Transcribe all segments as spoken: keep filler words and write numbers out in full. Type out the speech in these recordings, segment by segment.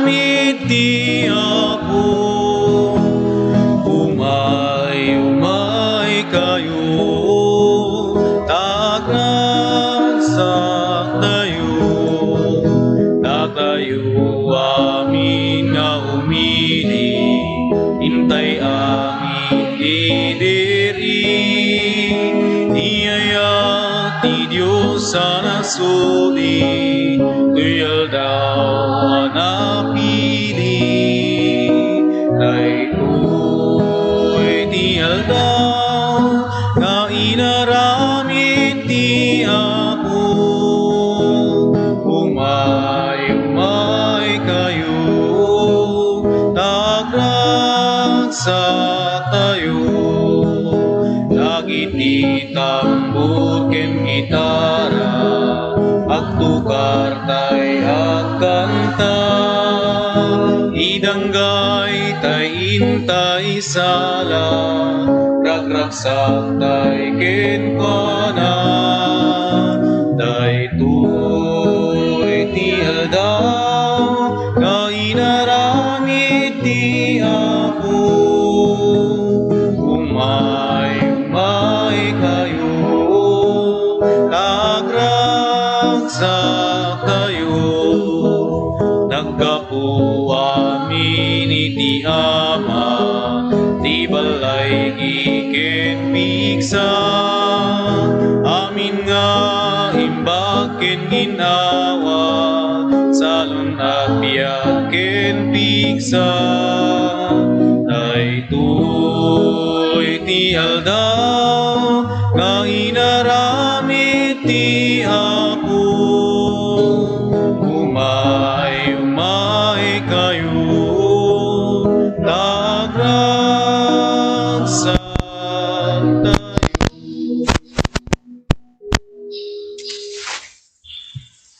Iti Apo, umay, umay kayo, ta agnagsaktayo, dakayo amin nga umili, intay amin ti diri, ti ayat ti Dios a nasudi, toy aldaw a napili. Daytoy ti aldaw nga inaramid ti Apo. Umay, umay kayo, ta agnagsaktayo. Dagiti tambor ken gitara, agtukar tay agkanta. Idanggay tay intay sala, ragragsak tay kenkuana. Daytoy ti aldaw nga inaramid ti Apo. Umay, umay kayo, ta agnagsaktayo. Naggapu amin iti Ama, ti ballaygi ken pigsa. Amin nga imbag ken ginnawa, salun a biag ken pigsa. Daytoy ti aldaw nga inaramid ti Apo. Umay, umay kayo, ta agnagsaktayo.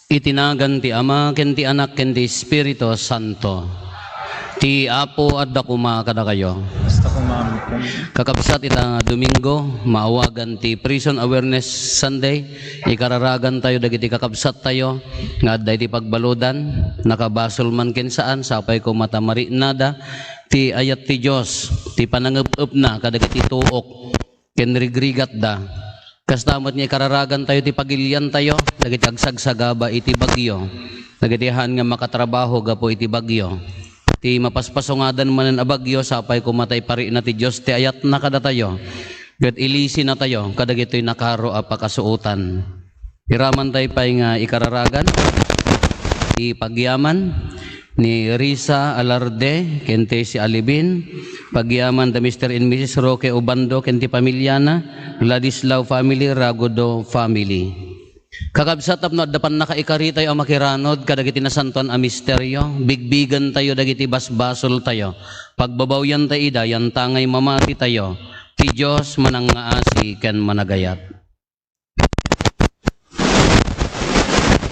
Iti nagan ti Ama, ken ti Anak, ken ti Espiritu Santo. Ti Apo adda koma kadakayo. Basta koma amin. Kakabsat, ita Domingo, maawagan ti Prison Awareness Sunday. Ikararagantayo dagiti kakabsattayo nga adda iti pagbaludan, nakabasol man ken saan, sapay koma ta mariknada ti ayat ti Dios, ti panangep-epna kadagiti tuok ken rigrigatda. Kasta met nga ikararagantayo ti pagiliantayo dagiti agsagsagaba iti bagyo, dagiti haan nga makatrabaho gapu iti bagyo. Ti mapaspasungadan manen a bagyo, sapay koma ta iparikna ti Dios ti ayatna kadatayo, ket ilisinatayo kadagitoy nakaro a pakasuotan. Iramantay pay nga ikararagan ti pagyaman ni Risa Alarde ken Tessie Alibin, pagyaman da Mister and Missus Roque Obando ken ti pamiliana, Ladislao family, Ragudo family. Kakabsat, tapno adda pannakaikaritayo a makiranod kadagiti nasantoan a misterio, bigbigentayo dagiti basbasoltayo, pagbabawiantayo ida, yantangay mamatitayo, ti Dios manangngaasi ken managayat.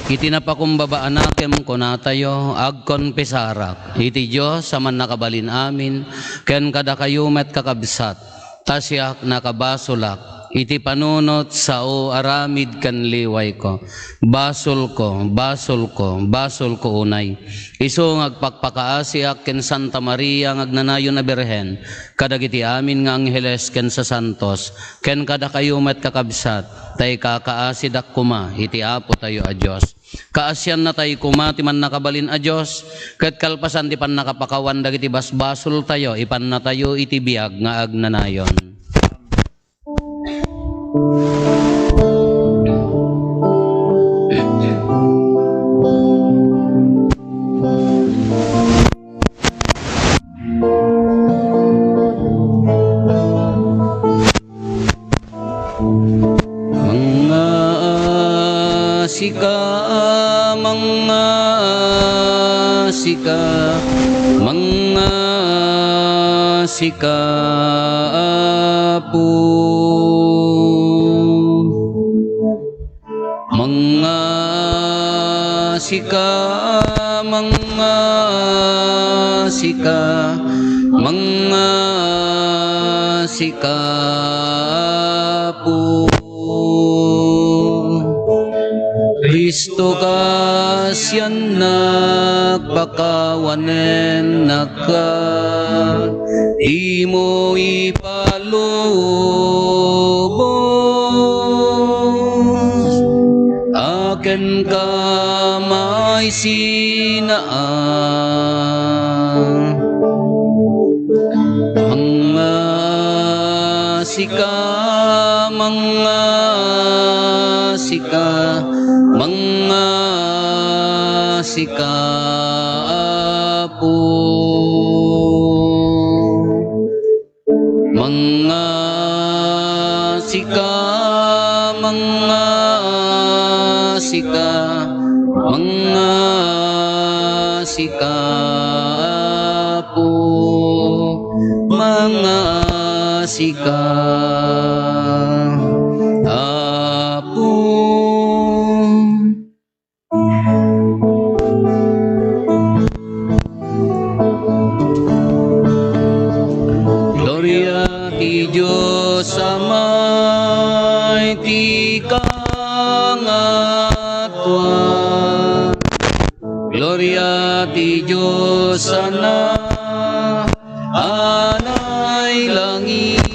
Iti napakumbaba a nakem kunatayo, agkonfesarak iti Dios a Mannakabalin-amin ken kadakayo met, kakabsat, ta siak nakabasolak iti panunot, sao, aramid ken liwayko. Basolko, basolko, basolko unay. Isu nga agpakpakaasiak ken Santa Maria nga agnanayon a Birhen, kadagiti amin nga angheles ken sasantos, ken kadakayo met, kakabsat, ta ikakaasidak koma iti Apotayo a Dios. Kaasiannatay koma ti Mannakabalin a Dios, ket kalpasan ti pannakapakawan dagiti basbasoltayo, ipannatayo iti biag nga agnanayon. Mangngaasika, mangngaasika, mangngaasika, Apo. Mangngaasika, mangngaasika, mangngaasika, Apo. Ti Jesu-Cristo, kaasiannak, pakawanennakka, dimo ipalubos a kenka maisina a mangngasika, mangngasika, mangngasika, Apo. Mangngasika, mangngasika, mangngasika, Apo, mangngasika, Apo. Gloria ti Dios Ama iti kangatua. Gloria ti Dios Anak a nailangitan.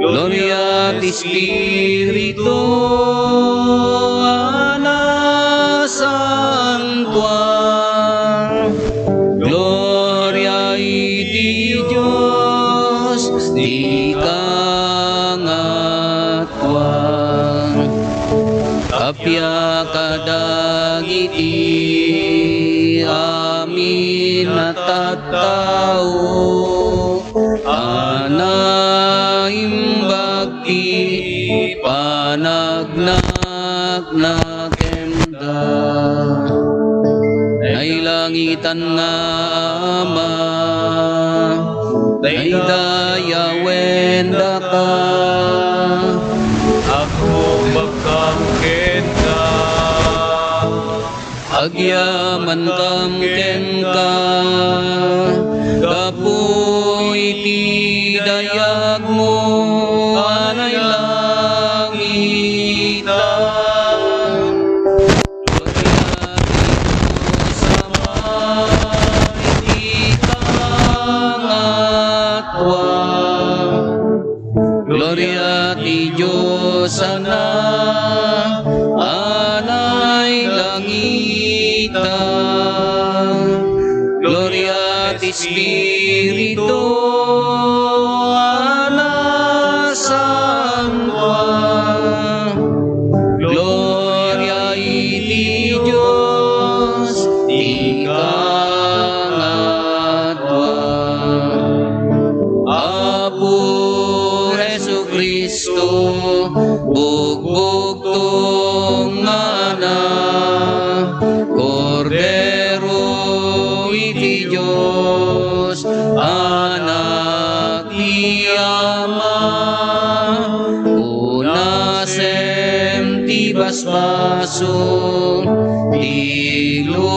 Gloria ti Espiritu a nasantuan. Gloria iti Dios ti kangatua. Appiak kadagiti amin a tattao a naimbag ti panagnakna kenka. Nailangitan nga Ama, daydayawendaka. Agkumbagkam kenka. Agyamankam kenka gapu iti dayagmo a nailangitan. Gloria ti Dios Ama iti kangatua. Gloria ti Dios Anak a nailangitan. Gloria ti Espiritu a nasantuan. Gloria iti Dios ti kangatua. Apo Jesu-Cristo, bugbugtong nga Anak, Kordero iti Dios, Anak ti Ama, unasem ti basbaso ti lubong.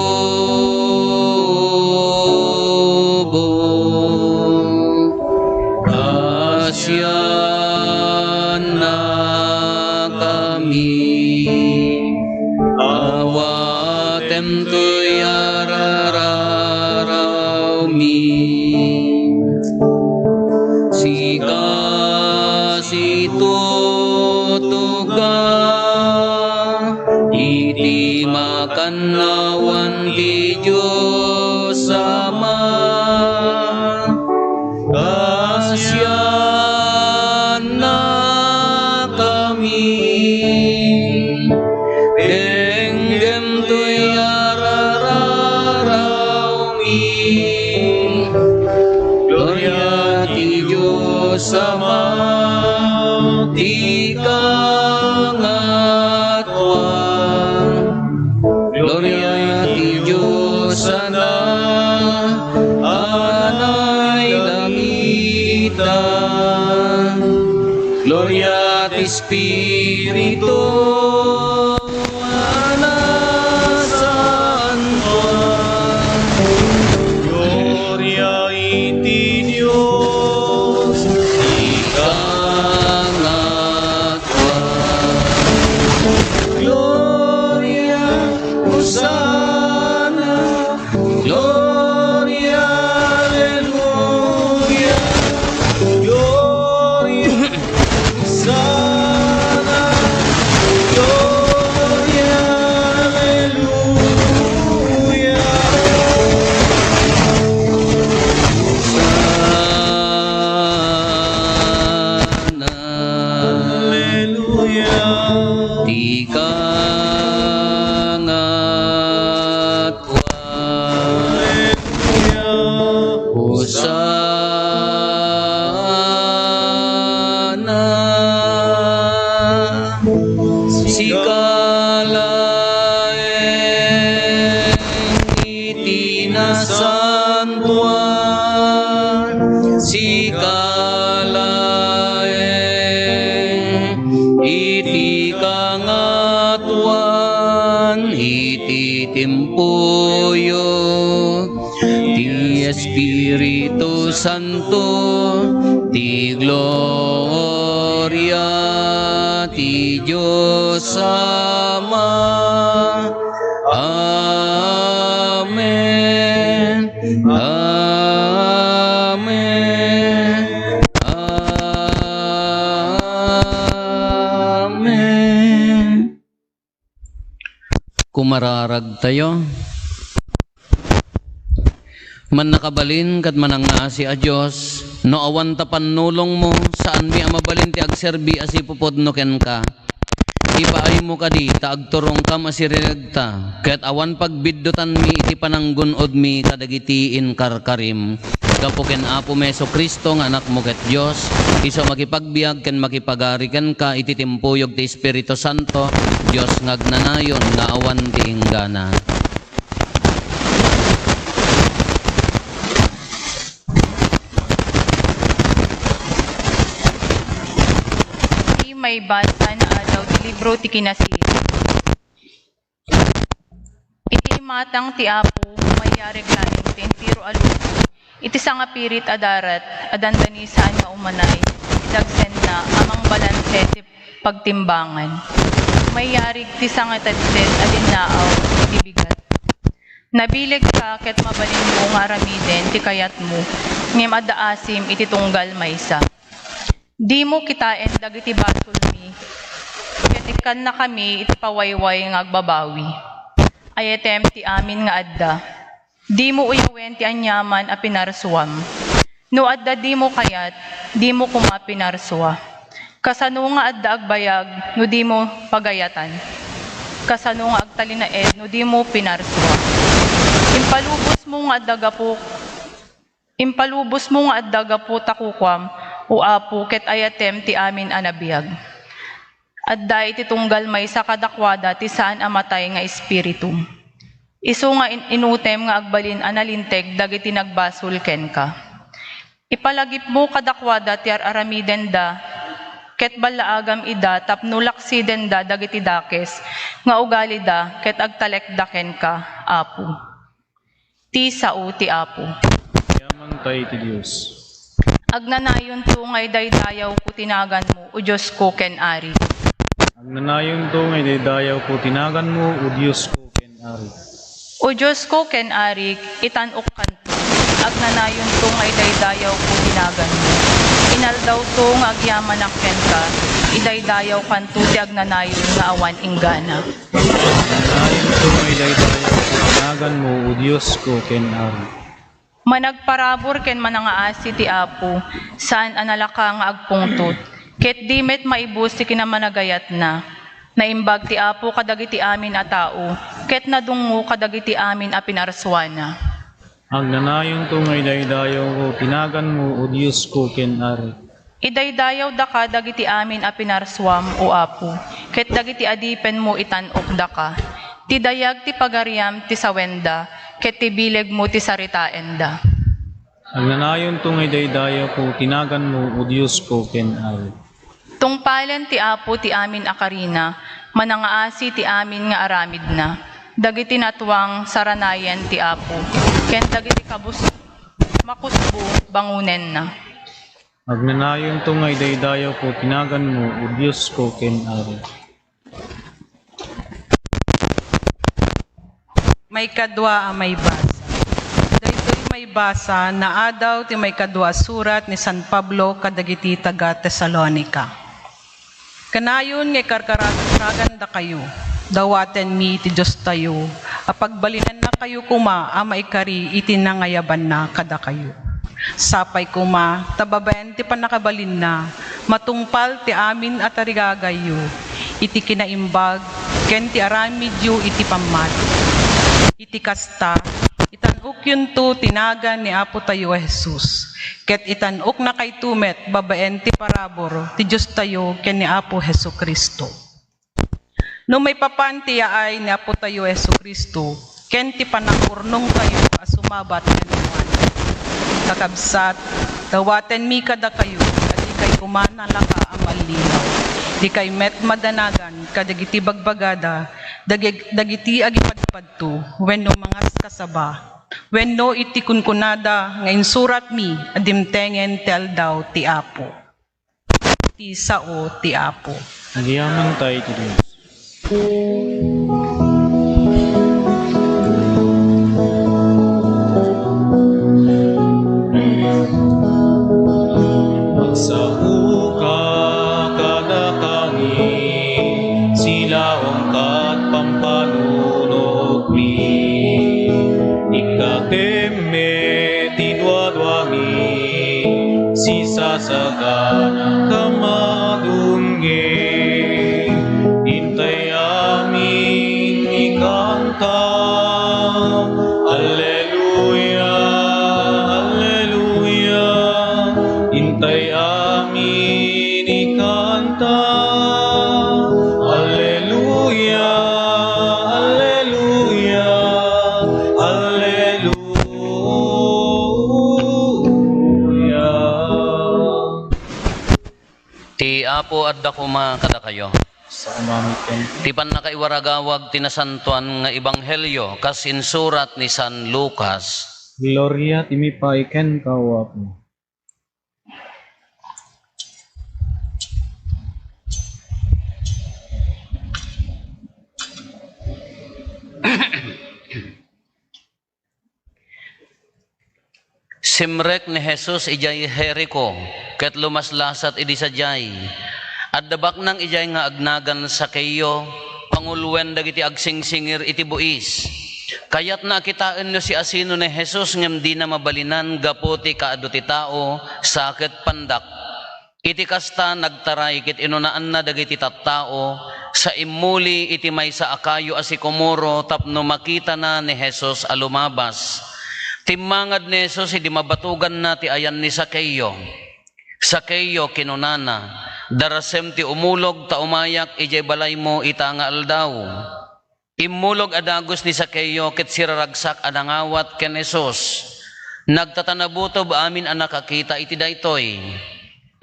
Kaasiannakami, awatem toy arararawmi. Sika situtuga iti makannawan ti Dios Ama. Kaasiannakami, denggem toy arararawmi. Gloria ti Dios Ama ti kangatua. Gloria ti Dios Anak a nailangitan. Gloria ti Espiritu a nasantuan. Gloria iti Dios ti kangatua. nasantoan, sika laeng iti kangatoan iti timpoyo, ti Espiritu Santo, ti gloria ti Dios Ama. Amen. Amen. Amen. Kumararagtayo. Mannakabalin ket manangngaasi a Dios, no awan ta pannulongmo, saanmi a mabalin ti agserbi a sipupudno kenka. Ipaaymo kadi ta agturongkam a siriregta, ket awan pagbiddutanmi iti pananggun-odmi kadagiti inkarkarim. Gapu ken Apomi Jesu-Cristo nga Anakmo ket Dios, isu a makipagbiag ken makipagari kenka iti timpuyog ti Espiritu Santo, Dios nga agnanayon nga awan ti inggana. Iti maibasa nga adaw ti libro ti Kinasiran. Iti imatang ti Apo, mayarig laeng ti entero a lubong iti sangapirit a darat a dandani saan nga umanay ti dagsenna a mangbalanse ti pagtimbangan. Mayarig ti sangatedset a linnaaw iti bigat. Nabilegka ket mabalinmo nga aramiden ti kayatmo, ngem adda asim iti tunggal maysa. Dimo kitaen dagiti basolmi, ket ikkannakami iti pawayway nga agbabawi. Ayatem ti amin nga adda. Dimo uyawen ti aniaman a pinarsuam. No adda dimo kayat, dimo koma pinarsua. Kasano nga adda agbayag no dimo pagayatan? Kasano nga agtalinaed no dimo pinarsua? Impalubosmo nga adda gapu, impalubosmo nga adda gapu ta kukuam, O Apo, ket ayatem ti amin a nabiag. Adda iti tunggal maysa kadakuada ti saan a matay nga espiritu. Isu nga in-, inutem nga agbalin a nalinteg dagiti nagbasol kenka. Ipalagipmo kadakuada ti ar-aramidenda, ket ballaagam ida tapno laksidenda dagiti dakes nga ugalida ket agtalekda kenka, Apo. Ti sao ti Apo. Yaman tay ti Dios. Agnanayonto nga idaydayawko ti naganmo, O Diosko ken Ari. Agnanayonto nga idaydayawko ti naganmo, O Diosko ken Ari. O Diosko ken Ari, itan-okkanto. Agnanayonto nga idaydayawko ti naganmo. Inaldawto nga agyamanak kenka, idaydayawkanto ti agnanayon nga awan inggana. Agnanayonto nga idaydayawko ti naganmo, O Diosko ken Ari. Managparabur ken manangaasi ti Apo, saan a nalaka nga agpungtot, ket di met maibus ti kinamanagayatna. Naimbag ti Apo kadagiti amin a tao, ket nadungngo kadagiti amin a pinarsuana. Agnanayonto nga idaydayawko ti naganmo, O Diosko ken Ari. Idaydayawdaka dagiti amin a pinarsuam, O Apo, ket dagiti adipenmo itan-okdaka. Ti dayag ti pagariam ti sawenda, ket ti bilegmo ti saritaenda. Agnanayonto nga idaydayawko ti naganmo, O Diosko ken Ari. Tungpalen ti Apo ti amin a karina, manangaasi ti amin nga aramidna. Dagiti natuang, saranayen ti Apo, ken dagiti kabus-, makusbo, bangonenna. Agnanayonto nga idaydayawko ti naganmo, O Diosko ken Ari. Maikadua a maibasa. Daytoy maibasa, naadaw ti maikadua a surat ni San Pablo kadagiti taga-Tesalonica. Kanayon nga ikarkarag-, ragandakayo, dawatenmi ti Diostayo a pagbalinennakayo koma a maikari iti nangayabanna kadakayo. Sapay koma ta babaen ti pannakabalinna, matungpal ti amin a tarigagayyo iti kinaimbag ken ti aramidyo iti pammati. Iti kasta, itan-okyonto ti nagan ni Apotayo a Jesus, ket itan-oknakayto met babaen ti parabur ti Diostayo ken ni Apo Jesu-Cristo. No maipapan ti yaay ni Apotayo Jesu-Cristo, ken ti pannakurnongtayo a sumabat kenkuana. Kakabsat, dawatenmi kadakayo a dikay koma nalaka a mallilaw, dikay met madanagan kadagiti bagbagada, dagig-, dagiti agipadpadto wenno mangaskasaba, wenno iti kunkunada nga insuratmi a dimtengen ti aldaw ti Apo. Ti sao ti Apo. Agyamankay ti Dios. Agsaoka kadakami, silawangka ket pampanunotmi. Ikkatem met ti duaduami, sisasagana ka madungngi. Intay amin ikanta. Alleluia, alleluia. Intay amin ikanta. Alleluia, alleluia, alleluia. Ti Apo adda koma kadakayo. Sa umami ken. Ti pannakaiwaragawag ti nasantoan nga ebanghelio kas insurat ni San Lucas. Gloria timi pay kenka, O Apo. Simrek ni Jesus idiay Jerico, ket lumaslasat idi sadiay. Adda baknang idiay nga agnagan Zaqueo, panguloen dagiti agsingsingir iti buis. Kayatna a kitaen no siasino ni Jesus, ngem dina mabalinan gapu ti kaadu ti tao, sa ket pandak. Iti kasta, nagtaray ket inunaanna dagiti tattao sa immuli iti maysa a kayo a sikomoro tapno makitana ni Jesus a lumabas. Timmangad ni Jesus idi mabatoganna ti ayan ni Zaqueo. "Zaqueo," kinunana, "darasem ti umulog ta umayak idiay balaymo ita nga aldaw." Immulog a dagus ni Zaqueo ket siraragsak a nangawat ken Jesus. Nagtatanabutob amin a nakakita iti daytoy.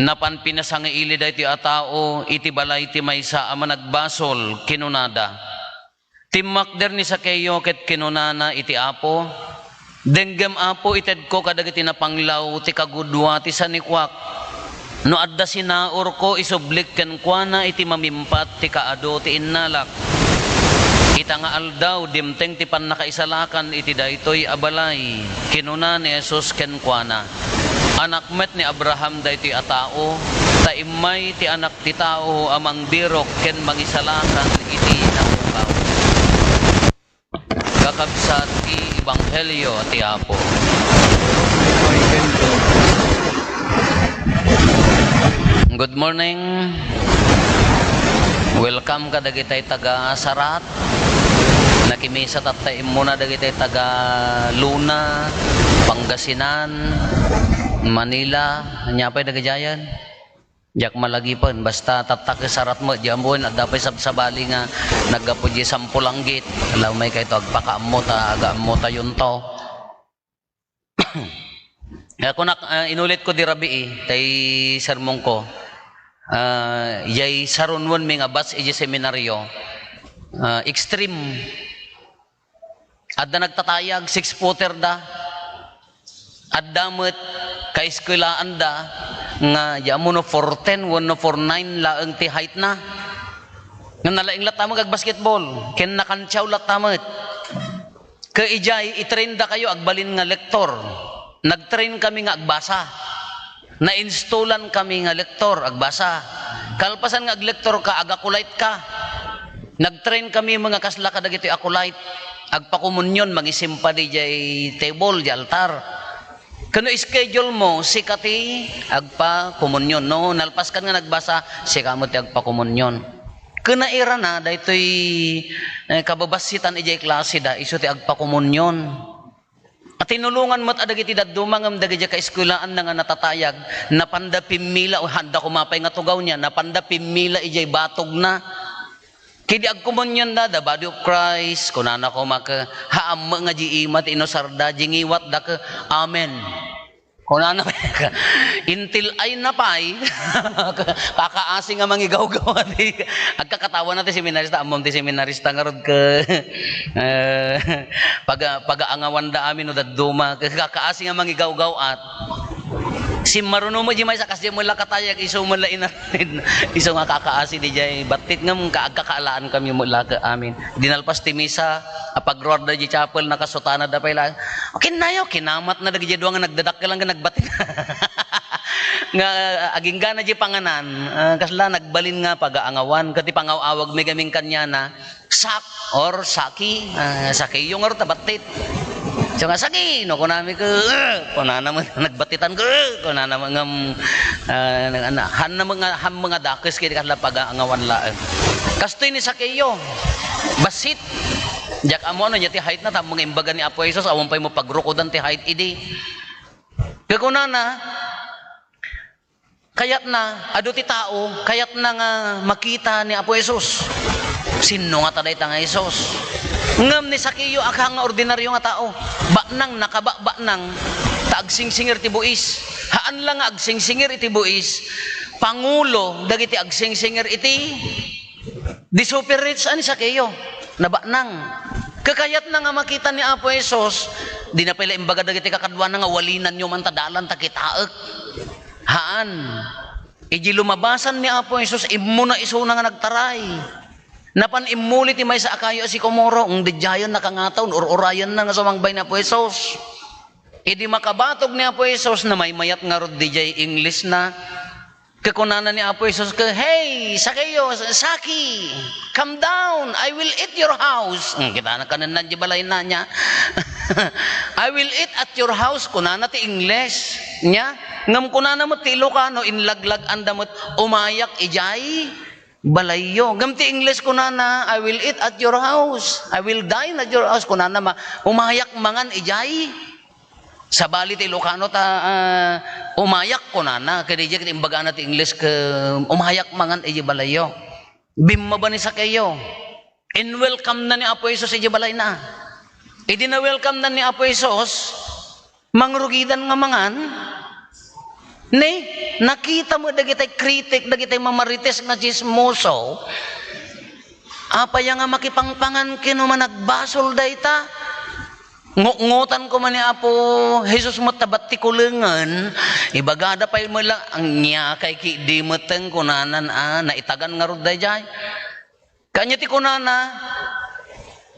Napan pinasangiili daytoy a tao iti balay ti maysa a managbasol, kinunada. Timmakder ni Zaqueo ket kinunana iti Apo, "Denggem, Apo, itedko kadagiti napanglaw ti kagudua ti sanikuak. No adda sinaurko, isublik kenkuana iti mamimpat ti kaadu ti innalak. Ita nga aldaw, dimteng ti pannakaisalakan iti daytoy a balay." Kinuna ni Jesus kenkuana, "Anak met ni Abraham daytoy a tao, ta immay ti Anak ti Tao a mangbirok ken mangisalakan iti napukaw." Kakabsat, ti Ebanghelio ti Apo. Good morning. Welcome kadagitay taga Sarat. Nakimisa tatta immuna dagitay taga Luna, Pangasinan, Manila. Ania pay dagiti ayan? Diak malagipen, basta tatta ket Sarat met, diak ammoen, adda pay sabsabali nga naggapu diay Sampolanggit. Ala, umaykayto, agpakaammo ta, agaammotayonto. Kaya kunak, ah, inulitko di rabii, tay sermonko. Ah, diay sarunwenmi nga batch idiay seminaryo, ah, extreme. Adda nagtatayag, six-footer da. Adda met kaeskwelaanda nga, di ammo no four ten wenno four nine laeng ti height-na. Nga nalaing latta met agbasketball, ken nakantiaw latta met. Ket idiay, i-train-da kayo agbalin nga lektor. Nag-train kami nga agbasa. Na-install-an kami nga lektor, agbasa. Kalpasan nga aglektor ka, agakulait ka. Nag-train kami nga kasla kadagiti akulait. Agpakomunyon, mangisimpa diay table, diay altar. Ken no schedule mo, sika ti agpakomunyon. No, nalpaskan nga nagbasa, sika met ti agpakomunyon. Ken nairana, daytoy, eh, kababassitan idiay klaseda, isu ti agpakomunyon. A tinulongan met a dagiti dadduma ngem dagiti kaeskwelaanna nga natatayag, napanda pimmila, o handa koma pay nga tugaw niya, napanda pimmila idiay batogna. Idi agkomunionda, "The body of Christ," kunana koma ket, "Haan met nga diay ima ti inusarda, diay ngiwatda ket, amen." Kunana, "Intil ay na pay." Kakaasi nga mangigawgaw ti, agkakatawa na ti seminarista, ammom ti seminarista ngarud ket, eh, paga-, pagaangawanda amin no dadduma, kakaasi nga mangigawgaw at Simmaruno met diay maysa, kas diay met la katayag, isu met la inaramid. Isu nga kakaasi diay battit ngem ka-, agkakaalaan kami met la ket amin. Dinalpas ti misa, apagruarda diay chapel, nakasutanada pay la. Kinnayo, kinamatna dagidiay dua nga nagdadakkel nga nagbattit. Nga, ah, aginggana diay panganan, ah, kasla nagbalin nga pagaangawan, ket ti pangaw-awagmi gamin kaniana, Sak or Saki, ah, Sakeo ngarud ta battit. So nga, "Saki," no, kunami ket, "Eh," kunana met, nagbattitan ket, "Eh," kunana met ngem, ah, nag-, ana, han na met nga, han met nga dakes ket kasla pagaangawan laeng. Kastoy ni Sakeo, bassit. Diak ammo no ania ti height na, tapno nga imbaga ni Apo Jesus, awan pay mapagrokodan ti height idi. Ket kunana, Kayatna, adu ti tao, kayatna nga makita ni Apo Jesus. Sinno ngata dayta nga Jesus? Ngem ni Sakeo, aka nga ordinario nga tao. Baknang, nakababanang, ta agsingsingir ti buis. Haan la nga agsingsingir iti buis, pangulo dagiti agsingsingir iti di super rich a ni Sakeo. Nabaknang. Kakayatna nga makita ni Apo Jesus, dina pay la imbaga dagiti kakaduana nga, "Walinanyo man ta dalan ta kitaek." Haan. Idi lumabasan ni Apo Jesus, immuna isuna nga nagtaray. Napan immuli ti maysa a kayo a sikomoro, ngem didiayen nakangataw, ur-urayenna nga sumangbay ni Apo Jesus. Idi makabatog ni Apo Jesus, namaymayat ngarud didiay English na. Ket kunana ni Apo Jesus ket, "Hey, Sakeo, Saki, come down. I will eat your house." Hmm, kita na kanan na di balay na niya. "I will eat at your house," kunana ti English niya. Ngem kunana met ti Ilocano, inlaglag-anda met, "Umayak idiay balayyo." Ngem ti English kunana, "I will eat at your house. I will dine at your house." Kunana ma, "Umayak mangan idiay." Sabali ti Ilocano ta, ah, "Umayak," kunana. Kadi diay ket imbagana ti English ket, "Umayak mangan idiay balayyo." Bimmaba ni Sakeo. In-welcome na ni Apo Jesus idiay balayna. Idi na-welcome na ni Apo Jesus, mangrugidan nga mangan. Ni, nakita met dagiti kritik, dagiti mamarites nga tsismoso. Apay nga makipangpangan ken no managbasol dayta? Ngotngotan koma ni Apo Jesus met ta battikulengen, ibagada pay met la, "Ania kay ki di metten," kunanan, a, naitagan ngarud daydiay. Kanya ti kunana,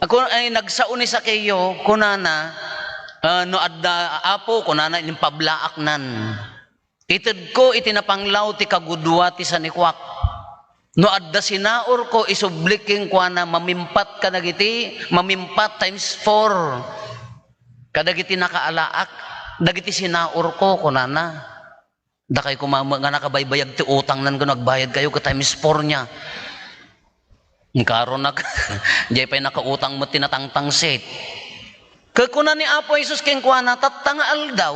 ako, ay, nagsao ni Sakeo, kunana, a, "No adda, Apo," kunana, "impablaaknan. Itedko iti napanglaw ti kagudua ti sanikuak. No adda sinaurko, isublik kenkuana, mamimpat kadagiti, mamimpat times four kadagiti nakaalaak, dagiti sinaurko," kunana. Dakay koma met nga nakabaybayag ti utangnan ken agbayad kayo ket times four niya. Karon nak-, diay pay nakautang met ti natangtangsit. Ket kuna ni Apo Jesus kenkuana, "Tatta nga aldaw,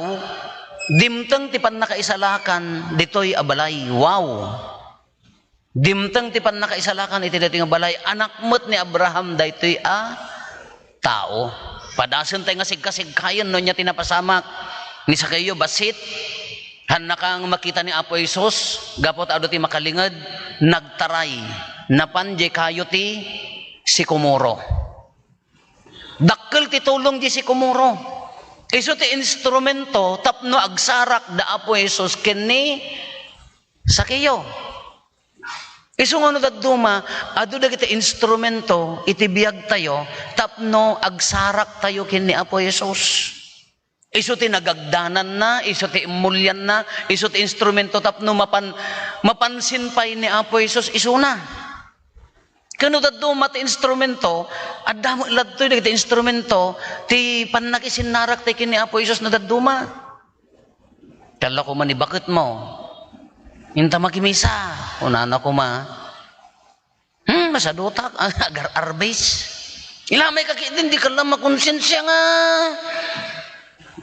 dimteng ti pannakaisalakan ditoy a balay." Wow! Dimteng ti pannakaisalakan iti daytoy nga balay. Anak met ni Abraham daytoy a tao. Padasen tay nga sigkasigkayen no ania ti napasamak ni Sakeo, bassit. Hannaka nga makita ni Apo Jesus, gapu ta adu ti makalinged, nagtaray. Napan diay kayo ti sikomoro. Dakkel ti tulong diay sikomoro. Isu ti instrumento tapno agsarak da Apo Jesus ken ni Sakeo. Isu nga no dadduma, adu dagiti instrumento iti biagtayo tapno agsaraktayo ken ni Apo Jesus. Isu ti nagagdananna, isu ti immulianna, isu ti instrumento tapno mapan-, mapansin pay ni Apo Jesus isuna. Ken no dadduma ti instrumento, adda met ladtoy dagiti instrumento ti pannakisinnarakayo ken ni Apo Jesus no dadduma. Kalla koma ni baketmo, "Inta makimisa," kunana koma. Hmm, masadutak, agar-arbis. Ilamay ka ketdin, di ka lang makonsensia nga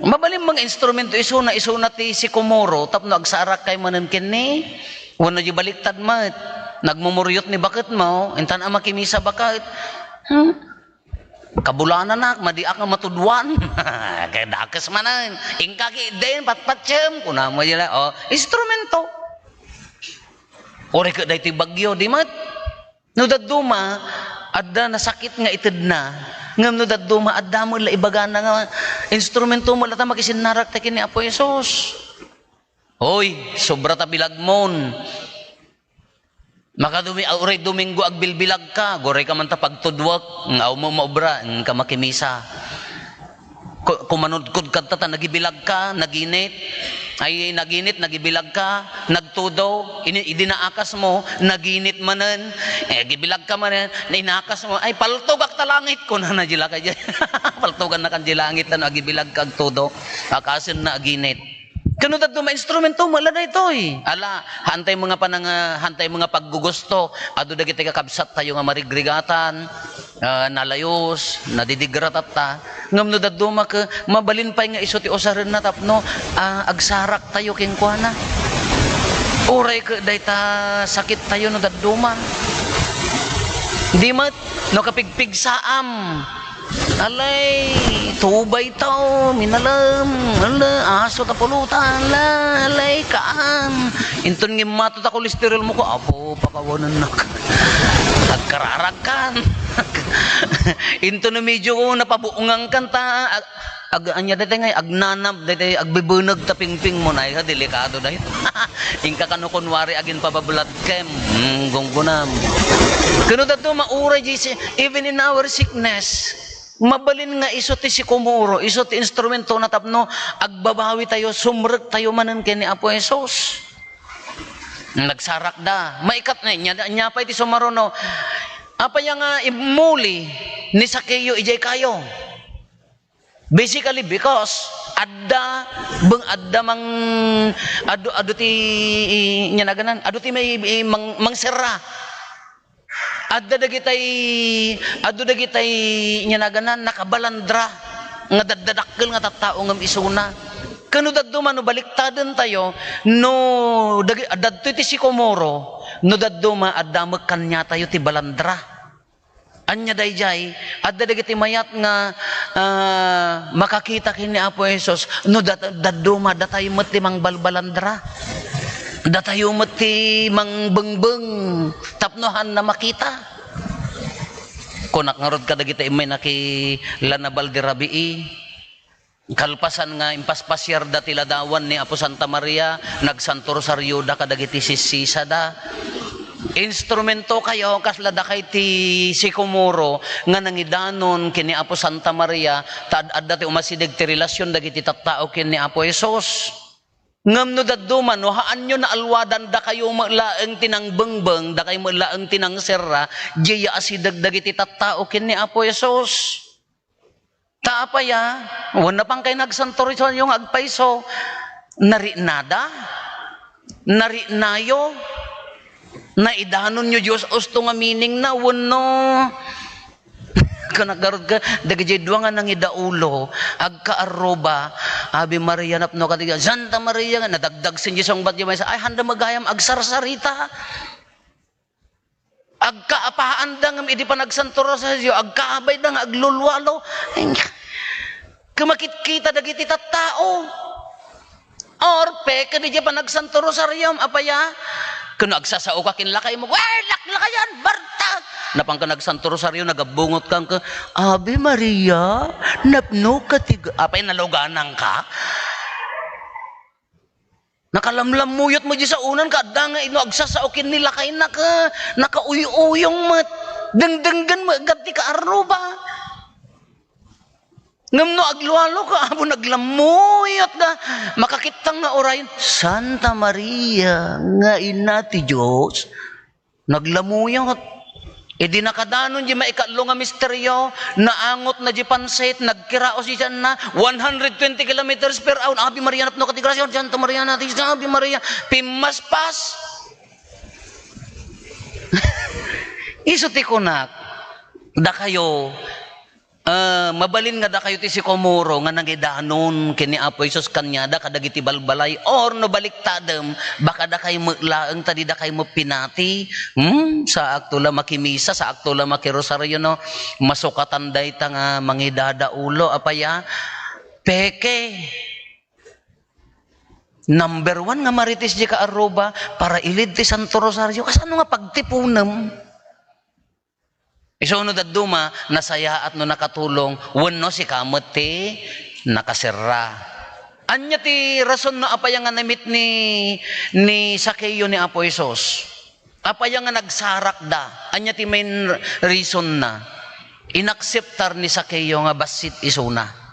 mabalin nga instrumento, isuna, isuna ti sikomoro, tapno agsarak kay manen kenni, wenno di baliktad met. Nagmumuriot ni baketmo, intan a makimisa baket. Hmm? Kabulananak, madiak nga matuduan. Kay dakes manen. Inka ketdin, patpatiem, kunamo dila, o, instrumento. Uray ket daytoy bagyo, di met. No dadduma, adda nasakit nga itedna. Ngem no dadduma, adda met la ibagana nga instrumento met la ta makisinnarak ta ken ni Apo Jesus. Hoy, sobra ta bilagmon. Makadumi-, uray Domingo agbilbilagka, guray ka man ta pagtudwek, nga aw mo maobra, nga ka makimisa. Ku-, kumanudkod kadta ta nagibilagka, naginit. Ay, naginit, nagibilagka, nagtudo, ini-, idi naakasmo, naginit manen. Eh, gibilagka manen, inakas mo, "Ay, paltogak ta langit," kunana di lakay di. Paltogannakan di langit, ano, agibilagka, agtudo. Akasenna, aginit. Kano dadduma, instrumento met la daytoy. Ala, haantay mga panang-, haantay mga paggugusto. Adu dagiti kakabsattayo nga marigrigatan, ah, nalayus, nadidigra tatta. Ngem no dadduma ket, mabalin pay nga isu ti usarenna tapno, ah, agsaraktayo kenkuana. Uray ket dayta sakittayo no dadduma. Di met, no kapigpigsaam. Alay, tubay tao, minalem, ala, aso ta pulutan, ala, alay, kaan. Inton ngimmato ta kolesterol mo ko, apo, pakawanennak. Agkararagkan. Inton medyo napabuongan kan ta, ag-, ag-, anya daytoy ngay, agnanab, daytoy agbebeneg ta pingping mo, nay, ha, delikado daytoy. Inka kano kunwari agin pa ba blood chem, mm, gunggunam. Kano dadduma, uray, J C, even in our sickness, mabalin nga isu ti sikomoro, isu ti instrumento na tapno agbabawi tayo, sumrek tayo manen ken ni Apo Jesus. Nagsarak da. Maikat na, nya, nya pay ti sumaruno. Apay nga immuli ni Sakeo idiay kayo? Basically, because adda, beng adda mang, adu, adu ti, nya naganan, adu ti may, mang, mangserra. Adda dagitay, adu dagitay, nya naganan, nakabalandra, nga daddadakkel nga tattao ngem isuna. Kano dadduma no baliktaden tayo, no dagi-, dadtoy ti sikomoro, no dadduma, adda met kaniatayo ti balandra. Anya daydiay, adda dagiti mayat nga, ah, makakita ken ni Apo Jesus, no dat-, dadduma, datayo met ti mangbalbalandra. Datayo met ti mangbengbeng tapno haanna makita. Kunak ngarud kadagiti immay nakilanabal di rabii. Kalpasan nga impaspasiarda ti ladawan ni Apo Santa Maria, nagsanto rosarioda kadagiti sisisada. Instrumento kayo, kasla dakay ti sikomoro nga nangidanon ken ni Apo Santa Maria, ta ad-adda ti umasideg ti relasyon dagiti tattao ken ni Apo Jesus. Ngem no dadduma, no haanyo naalwadan, dakayo met laeng ti nangbengbeng, dakay met laeng ti nangserra, diay asideg dagiti tattao ken ni Apo Jesus. Ta apay a, wenno pangkay nagsanto rosario nga agpayso, nariknada? Nariknayo? Naidanonyo Dios usto nga meaning na wenno? Kunak garud ket, dagiti dua nga nangidaulo, agkaarruba, Ave Maria, napno katiga, Santa Maria, nga nadagdagsen diay sungbat diay maysa, ay, haanda met gayam agsarsarita. Agkaapaanda ngem idi panagsanto rosario, agkaabayda nga aglulualo. Ay, nya. Kumakitkita dagiti tattao. Or, peke, diay panagsanto rosariom, apay a? Kano agsasaoka ken lakaymo, "Wer, laklakayan, bartak!" Napanka nagsanto rosario, nagabbungotkan ka, "Ave Maria, napno katiga-," apay, nalugananka? Nakalamlammuyot met diay saonan, kaadda nga no agsasao ken ni lakayna, ka-, nakauy-uyong met. Dengdenggen met, gaddi kaarruba. Ngem no aglualo ka, apo, naglammuyot ka, makakitang nga uray, Santa Maria nga Ina ti Dios, naglammuyot. Idi nakadanon diay maikatlo nga misterio, naangotna diay pansit, nagkiraos diay tianna, one hundred twenty kilometers per hour, Ave Maria, napno katiga grasia, Santa Maria, Ina ti Dios, Ave Maria, pimmaspas. Isu ti kunak, dakayo, Ah, mabalin nga dakayo ti sikomoro nga nangidanon ken ni Apo Jesus kaniada kadagiti balbalay, or no baliktadem, baka dakay met laeng ta di dakay met pinati. Hmm, saakto la makimisa, saakto la makirosario, no? Masukatan dayta nga mangidada ulo, apay a? Peke. Number one nga marites di kaarruba, para ilid ti Santo Rosario. Kasano nga pagtipunem? Isu no dadduma, nasayaat no nakatulong, wenno sika met ti nakaserra. Ania ti rason no apay nga na-meet ni, ni Zaqueo ni Apo Jesus? Apay nga nagsarakda? Ania ti main reason na? Inakseptar ni Zaqueo nga bassit isuna.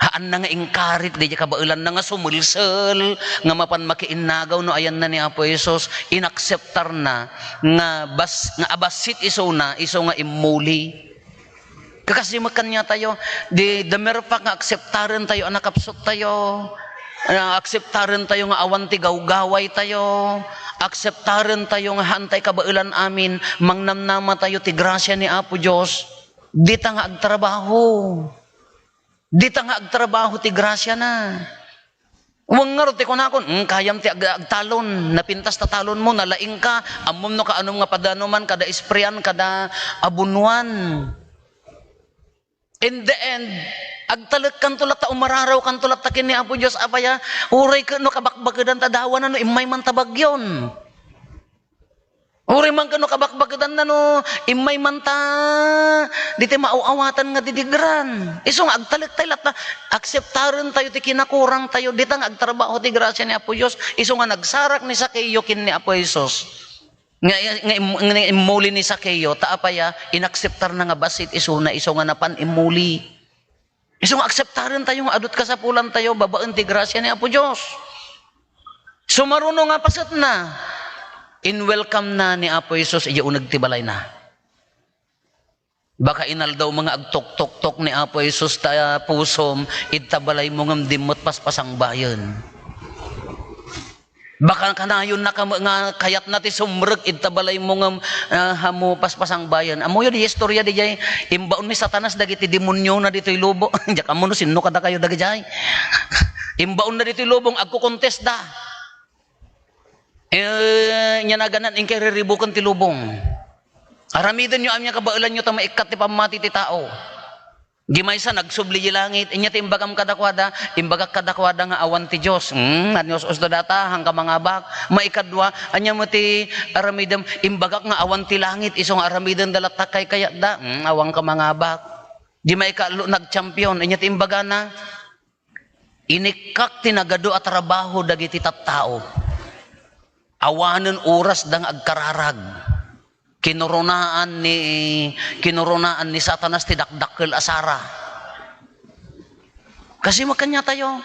Haanna nga inkarit diay kabaelanna nga sumelsel nga mapan makiinnagaw no ayanna ni Apo Jesus, inakseptarna nga bas-, nga abassit isuna, isu nga immuli. Kakasi met kaniatayo, di, the mere fact nga akseptarentayo a nakapsuttayo, ah, akseptarentayo nga awan ti gawgawaytayo, akseptarentayo nga haantay kabaelan amin, mangnamnamatayo ti grasia ni Apo Dios, dita nga agtrabaho. Dita nga agtrabaho ti grasiana. Wen ngarud ti kunakon, "Mm, kayam ti ag-, agtalon, napintas ta talonmo, nalaingka, ammom no kaanom nga padanoman, kada isprean, kada abunuan." In the end, agtalekkanto latta, umararawkanto latta ken ni Apo Dios, apay a, uray ket no kabakbakedan ta dawana no immay man ta bagyon. Uray man ket no kabakbakedanna no immay man ta ditoy maaw-awatan nga didigran. Isu nga agtalektay latta, akseptarentayo ti kinakurangtayo, dita nga agtrabaho ti grasia ni Apo Dios. Isu nga nagsarak ni Zaqueo ken ni Apo Jesus. Nga, nga im-, nga immuli ni Zaqueo, ta apay a, inakseptarna nga bassit isuna, isu nga napan immuli. Isu nga akseptarentayo nga adu ti kasapulantayo babaen ti grasia ni Apo Dios. Sumaruno nga pasetna, in-welcome na ni Apo Jesus idiay uneg ti balayna. Baka inaldaw nga agtuktoktok ni Apo Jesus ta pusom, ita balaymo ngem dimmet paspasangbayen. Baka kanayonnaka met nga kayatna ti sumrek ita balaymo ngem, ah, ammo paspasangbayen. Ammoyo diay istorya diay, imbaon ni Satanas dagiti demoniona ditoy lubong. Diak ammo no sinno kadakayo dagidiay. Imbaonna ditoy lubong, agkukontesda. Eh, nia naganan, inkay riribuken ti lubong. Aramidenyo amin a kabaelanyo ta maikkat ti pammati ti tao. Di maysa, nagsubli di langit. Inia ti imbagam kadakuada, imbagak kadakuada nga awan ti Dios. Hmm, anius-usto data, haanka mangabak. Maikadua, ania met ti aramidem, imbagak nga awan ti langit, isu nga aramidenda latta kaykayatda. Hmm, awanka mangabak. Di maikaallo, nagchampion. Inia ti imbagana, inikkak ti nagadu a trabaho dagiti tattao. Awanen orasda nga agkararag. Kinurunaan ni, kinurunaan ni Satanas ti dakdakkel a sara. Kasi makaniatayo,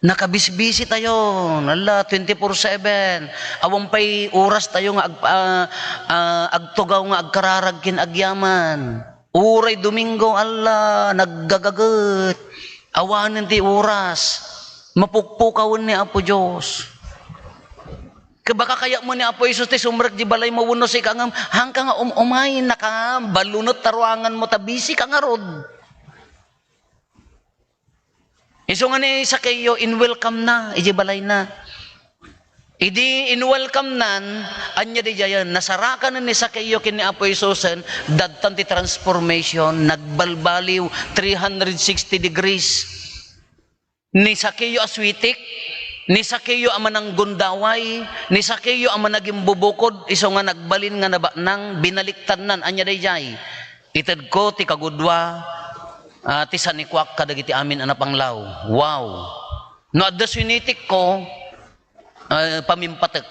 nakabisbisi tayo, nala, twenty-four seven. Awan pay oras tayo nga ag-, ah, ah, agtugaw nga agkararag ken agyaman. Uray Domingo, ala, naggagaget. Awanen ti oras. Mapukpukawen ni Apo Dios. Ket baka kayatmo ni Apo Jesus ti sumrek di balaymo wenno sika ngem, haanka nga um-umay, nakabalunot ta ruanganmo ta busy ka ngarud. Isu nga ni Zaqueo, in-welcome na iti balayna. Idi in-welcome nan, ania didiayen, nasarakanen ni Zaqueo ken ni Apo Jesusen, dadtan ti transformation, nagbalbaliw three hundred sixty degrees. Ni Zaqueo a suitik, ni Zaqueo a mananggundaway, ni Zaqueo a managimbubukod, isu nga nagbalin nga nabatnang, binaliktadnan, ania daydiay? Itedko ti kagudua, ah, ti sanikuak kadagiti amin a napanglaw. Wow! No adda suinitikko, ah, pamimpatek.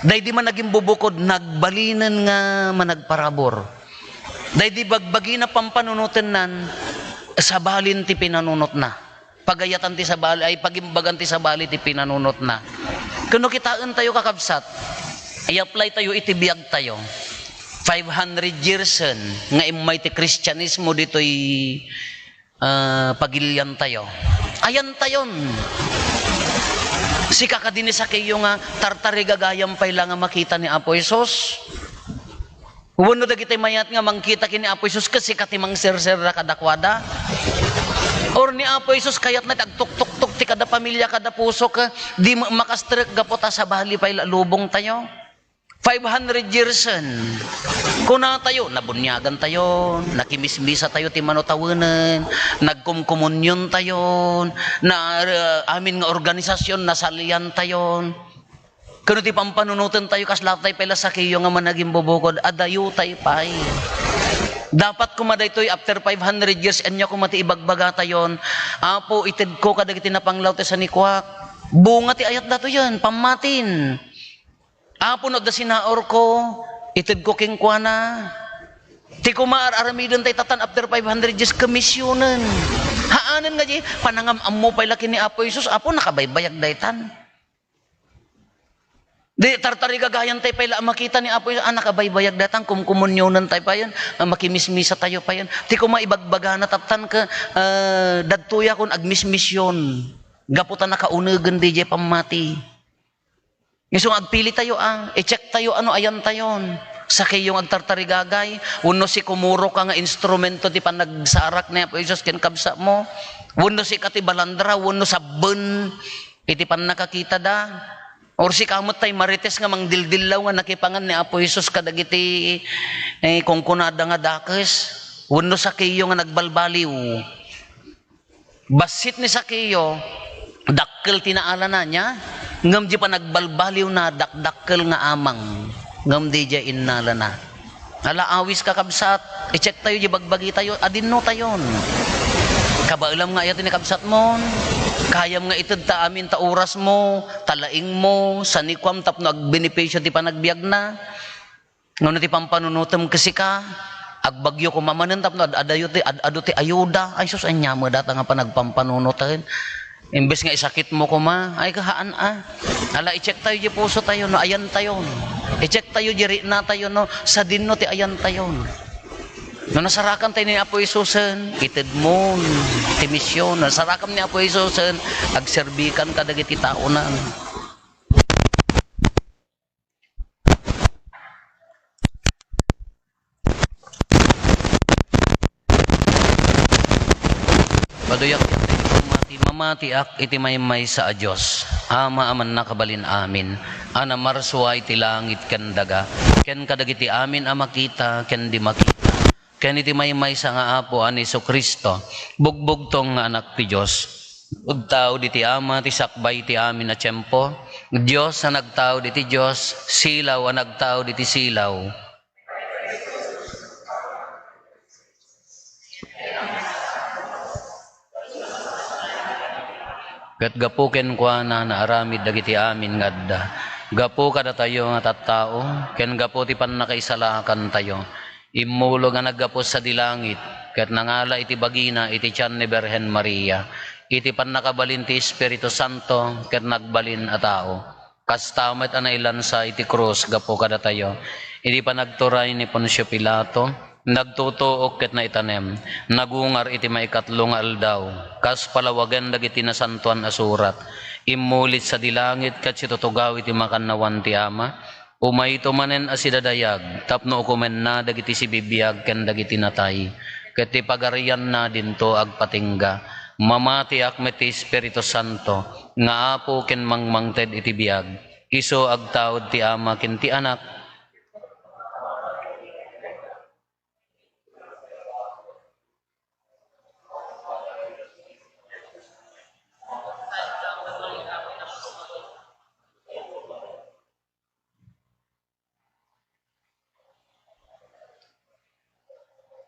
Daydi managimbubukod, nagbalinen nga managparabur. Daydi bagbagina pampanunotennan, sabalin ti pinanunotna. Pagayatan ti sabali, ay, pagimbagan ti sabali ti pinanunotna. Ken no kitaentayo, kakabsat, i-apply tayo iti biagtayo. Five hundred years en nga immay ti Kristianismo ditoy, ah, pagiliantayo. Ayantayon. Sika kadi ni Zaqueo nga tartarigagayam pay la nga makita ni Apo Jesus. Wenno dagiti mayat nga mangkita ken ni Apo Jesus, kas sika ti mangserserra kadakuada? Or ni Apo Jesus, kayatna ti agtuktuktok ti kada pamilia, kada puso, ket di ma-, makastrek gapu ta sabali pay la lubongtayo? Five hundred years en, kunatayo, nabuniagantayon, nakimismisatayo ti mano tawenen, nagkomkomuniontayon, na, amin nga organisasyon, nasaliantayon. Ken no ti pampanunotentayo, kasla tay pay la Zaqueo nga managimbubukod, adayotay pay. Dapat koma daytoy, after five hundred years, ania koma ti ibagbagatayon, "Apo, itedko kadagiti napanglaw ti sanikuak." Bunga ti ayat datoyen, pammatin. "Apo, no adda sinaurko, itedko kenkuana." Ti koma ar-aramidentay tatan after five hundred years, komisionen. Haanen nga di, panangam-ammo pay la ken ni Apo Jesus, "Apo, nakabaybayag daytan." Di, tartarigagayantay pay la a makita ni Apo Jesus, "Ah, nakabaybayag daytan, kumkomunionentay payen, ah, makimismisatayo payen." Ti koma ibagbagana taptan ket, ah, "Dadtoyakon agmismision." Gapu ta nakaunegen diay pammati. Isu nga agpilitayo a, i-checktayo a no ayantayon. Zaqueo nga agtartarigagay, wenno sikomoro ka nga instrumento ti panagsarak ni Apo Jesus ken kabsatmo, wenno sika ti balandra, wenno sabben iti pannakakitada, or sika met tay marites nga mangdildillaw nga nakipangan ni Apo Jesus kadagiti, eh, kunkunada nga dakes, wenno Zaqueo nga nagbalbaliw. Bassit ni Zaqueo, dakkel ti naalana niya, ngem di panagbalbaliwna, dakdakkel nga amang, ngem diay innalana. Ala, awis, kakabsat, i-checktayo di bagbagitayo, adinnotayon. Kabaelam nga ayat ni kabsatmon, kayam nga itedta amin ta orasmo, ta laingmo, sanikuam tapno agbenepisio ti panagbiagna. Ngem no ti pampanunotem ket sika, agbagyo koma manen tapno ad-adayo ti, ad-adu ti ayuda. Ay sus, ania met dayta nga panagpampanunoten? Imbes nga isakitmo koma, ay kahaan a. Ala, i-checktayo di pusotayo no ayantayon. I-checktayo di riknatayo no sadinno ti ayantayon. No nasarakantayo ni Apo Jesusen, itedmon ti mision. No nasarakam ni Apo Jesusen, agserbikan kadagiti taonan. Paduyak iti pammati, mamatiak iti maymaysa a Dios, Ama a mannakabalin amin, a namarsua iti langit ken daga, ken kadagiti amin a makita ken di makita, ken iti maymaysa nga Apo a ni Jesu-Cristo, bugbugtong nga Anak ti Dios. Agtaud iti Ama ti sakbay ti amin a tiempo, Dios a nagtaud iti Dios, silaw a nagtaud iti silaw. Ket gapu kenkuana, naaramid dagiti amin nga adda. Gapu kadatayo nga tattao, ken gapu ti pannakaisalakantayo, immulog a naggapu sadi langit, ket nangala iti bagina iti tian ni Birhen Maria, iti pannakabalin ti Espiritu Santo, ket nagbalin a tao. Kasta met a nailansa iti krus gapu kadatayo, idi panagturay ni Poncio Pilato, nagtutuok ket naitanem, nagungar iti maikatlo nga aldaw, kas palawagen dagiti Nasantoan a Surat, immuli sadi langit ket situtugaw iti makannawan ti Ama, umayto manen a sidadayag tapno ukomenna dagiti sibibiag ken dagiti natay, ket ti pagarianna dinto agpatingga. Mamatiak met ti Espiritu Santo, nga Apo ken mangmangted iti biag. Isu agtaud ti Ama ken ti Anak.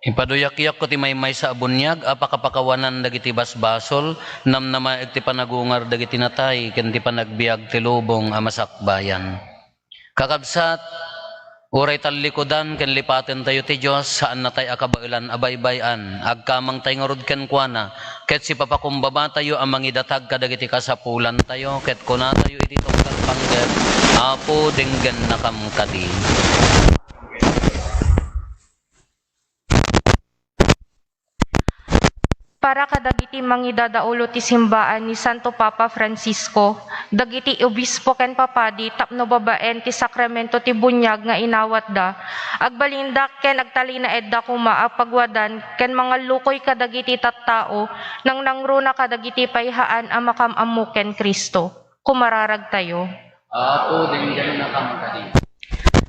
Ipaduyakyakko ti maymaysa a buniag a pakapakawanan dagiti basbasol, namnamaek ti panagungar dagiti natay, ken ti panagbiag ti lubong a masakbayan. Kakabsat, uray tallikudan ken lipatentayo ti Dios, saannatay a kabaelan a baybay-an, agkamangtay ngarud kenkuana, ket sipapakumbabatayo a mangidatag kadagiti kasapulantayo, ket kunatayo iti tunggal panggep, "Apo, denggennakam kadi." Para kadagiti mangidadaulo ti simbaan ni Santo Papa Francisco, dagiti obispo ken papadi tapno babaen ti sakramento ti buniag nga inawatda, agbalinda ken agtalinaedda koma a pagwadan ken mangallukoy kadagiti tattao nangnangruna kadagiti payhaan a makam-ammo ken Cristo. Kumararagtayo. Apo, denggennakam kadi.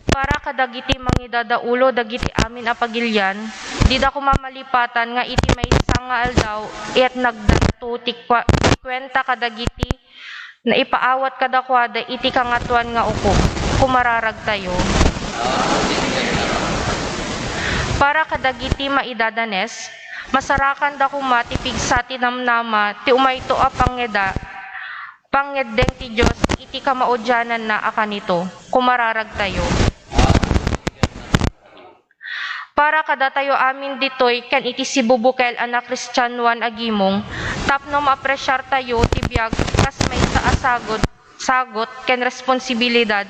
Para kadagiti mangidadaulo dagiti amin a pagilian, dida koma malipatan nga iti maysa nga aldaw, iyatnagdanto ti kua-, ti kuenta kadagiti naipaawat kadakuada iti Kangatoan nga Ukom. Kumararagtayo. Para kadagiti maidadanes, masarakanda koma ti pigsa ti namnama ti umayto a pangngeda-, pangngedeng ti Dios iti kamaudiananna a kanito. Kumararagtayo. Para kadatayo amin ditoy ken iti sibubukel a nakristianoan a gimong, tapno maapresiartayo ti biag kas maysa a sagut, sagut ken responsibilidad,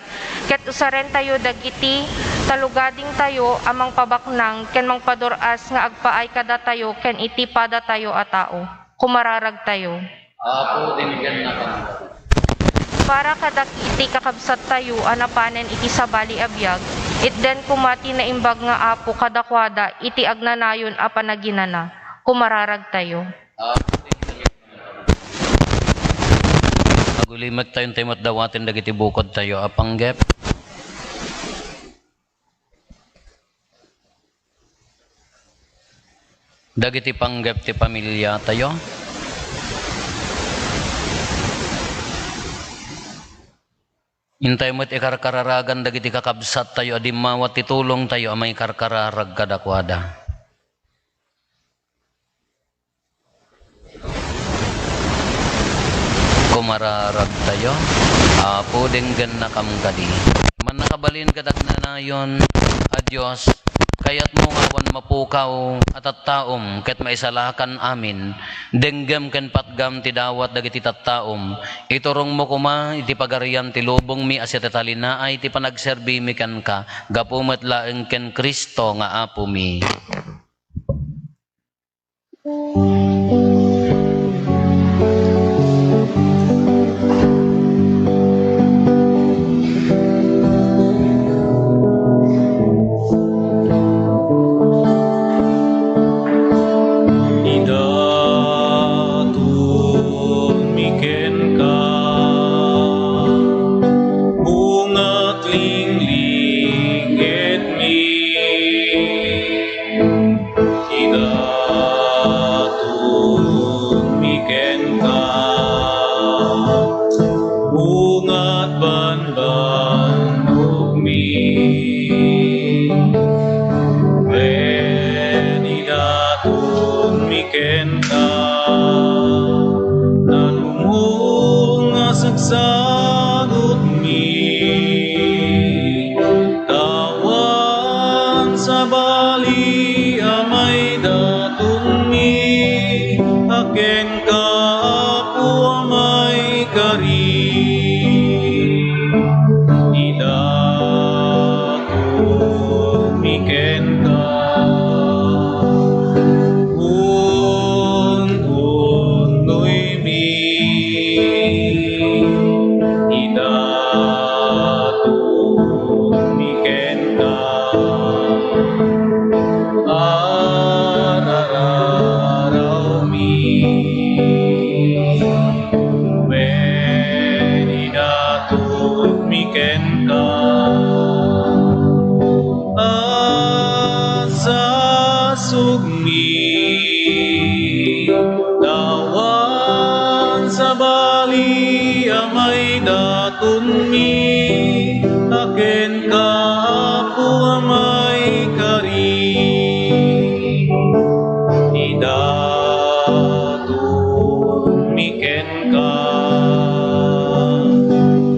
ket usarentayo dagiti talugadingtayo a mangpabaknang ken mangpadur-as nga agpaay kadatayo ken iti padatayo a tao. Kumararagtayo. Apo, denggennakam. Para kadagiti kakabsattayo a napanen iti sabali a biag, itden koma ti naimbag nga Apo kadakuada iti agnanayon a panaginana. Kumararagtayo. Apo, denggennakam. Agulimektayo intay met dawaten dagiti bukodtayo a panggep. Dagiti panggep ti pamiliatayo. Intay met ikarkararagan dagiti kakabsattayo a dimmawa ti tulongtayo a maikarkararag kadakuada. Kumararagtayo, Apo, denggennakam kadi. Mannakabalin ket agnanayon a Dios, kayatmo nga awan mapukaw a tattaom ket maisalakan amin, denggem ken patgam ti dawat dagiti tattaom. Iturongmo koma iti pagarian ti lubongmi a siati talinaay ti panagserbimi kenka, gapu met laeng ken Cristo nga Apomi. Idatonmi kenka, bunga ti linglingitmi. Idatonmi kenka, bunga ti bambanogmi. Wen idatonmi kenka, nanumong a sagsagutmi. Awan sabali a maidatonmi, a kenka, Apo, a maikari. Idatonmi kenka, un-unnoymi. Idatonmi kenka, ar-ararawmi. Wen idatonmi kenka, agsasugmi. Awan sabali a maidatonmi, a kenka, Apo, a maikari. Idatonmi kenka,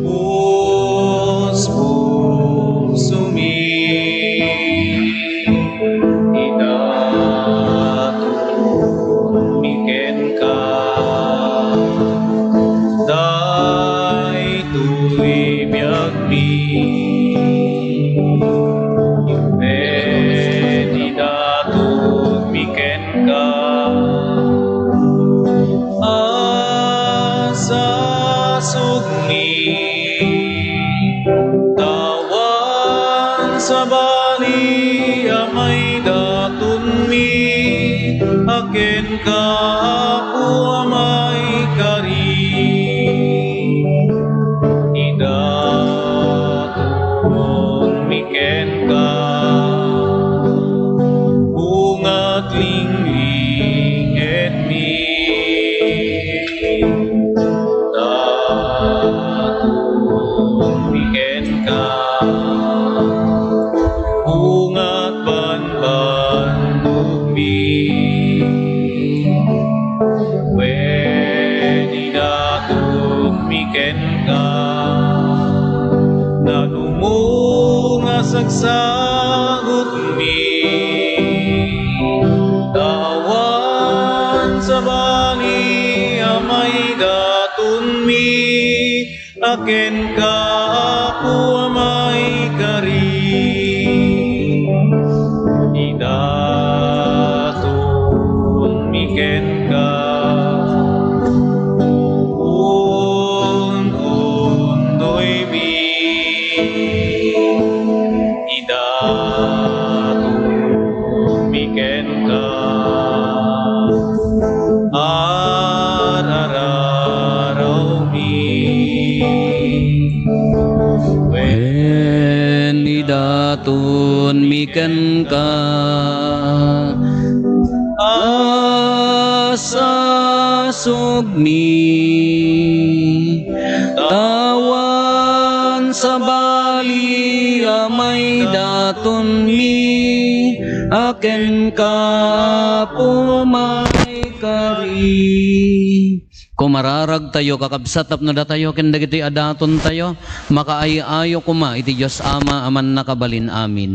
puspusomi. Idatonmi kenka, daytoy biagmi. Sugmi, tawan sabali a maidatonmi, a kenka, Apo a maikari. Idatonmi kenka, bungat linglingetmi. Idatonmi kenka, bungat banbannogmi. Wen, idatonmi kenka, nadumo nga sagsagutmi. Tawan sabali a maidatonmi, a kenka, Apo a maikari. Idatonmi kenka, unundoymi. Idatonmi kenka, arararawmi. Wen, idatonmi kenka, a sasugmi. Tawan sabali a maidatonmi, a kenka, Apo maikari. Kumararagtayo, kakabsat, tapno datayo ken dagitoy a datontayo, makaay-ayo koma iti Dios Ama a Mannakabalin-amin.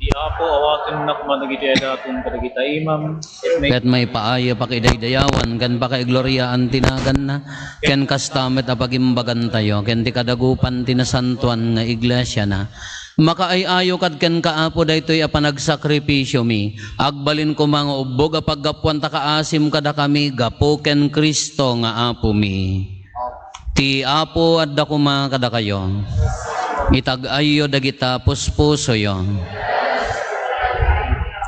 Ti Apo awatennak koma dagitoy a daton kadagita imam, ket maipaayep a pakidaydayawan ken pakaigloriaan ti naganna, ken kasta met a pagimbagantayo ken ti kadagupan ti nasantoan nga iglesiana. Makaay-ayo kad kenka, Apo, daytoy a panagsakripisiomi. Agbalin koma nga ubbog a paggapuan ta kaasim kadakami gapu ken Cristo nga Apomi. Ti Apo adda koma kadakayo. Itag-ayyo dagita puspusoyo.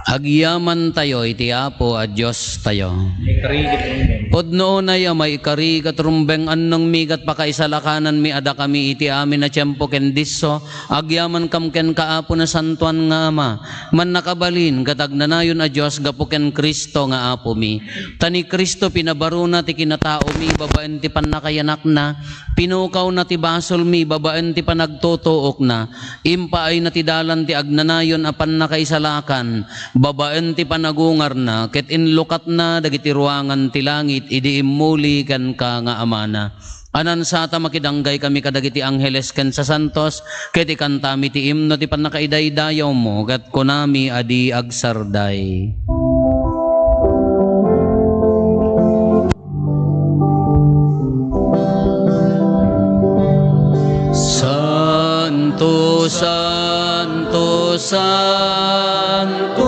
Agyamantayo iti Apo a Diostayo. Maikari ket rumbeng. Pudno unay a maikari ket rumbeng, annongmi ket pakaisalakananmi a dakami iti amin a tiempo ken disso, agyamankam kenka, Apo, nasantoan nga Ama, mannakabalin ket agnanayon a Dios gapu ken Cristo nga Apomi. Ta ni Cristo pinabaruna ti kinataomi babaen ti pannakayanakna, pinukawna ti basolmi babaen ti panagtutuokna, impaayna ti dalan ti agnanayon a pannakaisalakan babaen ti panagungarna, ket inlukatna dagiti ruangan ti langit idi immuli kenka nga Amana. Anansata makidanggay kami kadagiti angheles ken sasantos, ket ikantami ti imno ti pannakaidaydayawmo, ket kunami a di agsarday. Santo, santo, santo,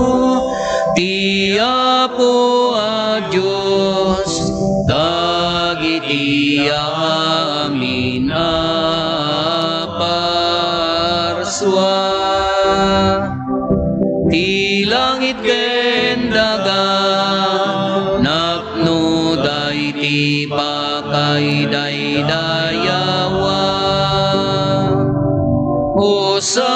ti Apo a Dios, dagiti amin a parsua. Ti langit ken daga, napnoda iti pakaidaydayawa. Hosanna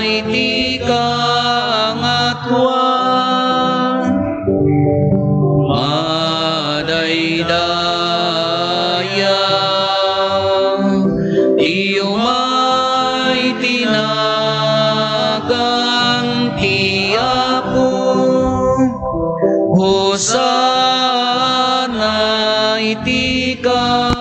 iti kaangatuan. Madaydaya ti umay ti nagan ti Apo. Hosanna iti kaangatuan.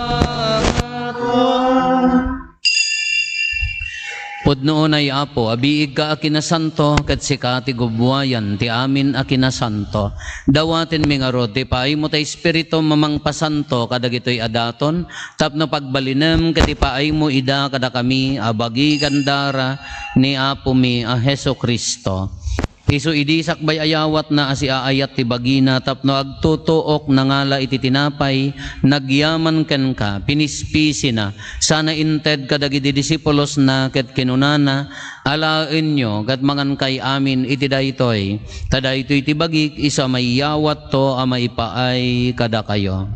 Pudno unay, Apo, a biigka a kinasanto, ket sika ti gubbuayan ti amin a kinasanto. Dawatenmi ngarud ti paaymo ti Espiritum a mangpasanto kadagitoy a daton, tapno pagbalinem ket ipaaymo ida kadakami a bagi ken dara ni Apomi a Jesu-Cristo. Isu idi sakbay a yawatna a siaayat ti bagina tapno agtutuok, nangala iti tinapay, nagyaman kenka, pinispisina, sana inted kadagiti disipulosna ket kinunana, "Alaenyo ket mangankay amin iti daytoy, ta daytoy ti bagik, isu a maiyawatto a maipaay kadakayo."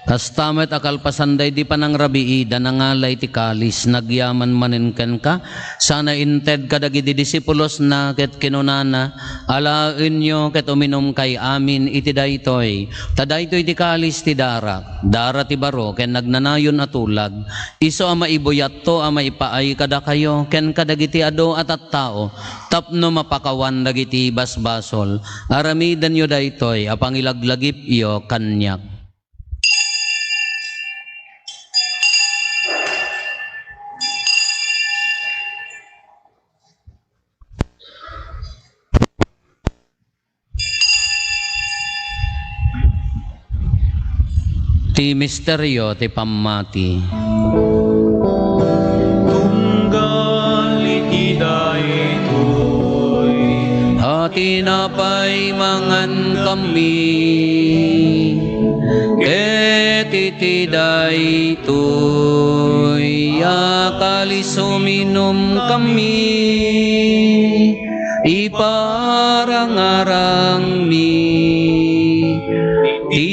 Kasta met a kalpasan daydi panangrabiida, nangala iti kalis, nagyaman manen kenka, sana inted kadagiti disipulosna ket kinunana, "Alaenyo ket uminumkay amin iti daytoy, ta daytoy ti kalis ti darak, dara ti baro ken nagnanayon a tulag, isu a maibuyatto a maipaay kadakayo ken kadagiti adu a tattao, tapno mapakawan dagiti basbasol. Aramidenyo daytoy a pangilaglagipyo kaniak." Ti misterio ti pammati. Tunggal iti daytoy a tinapay mangankami, ket iti daytoy a kalis uminumkami, iparangarangmi ti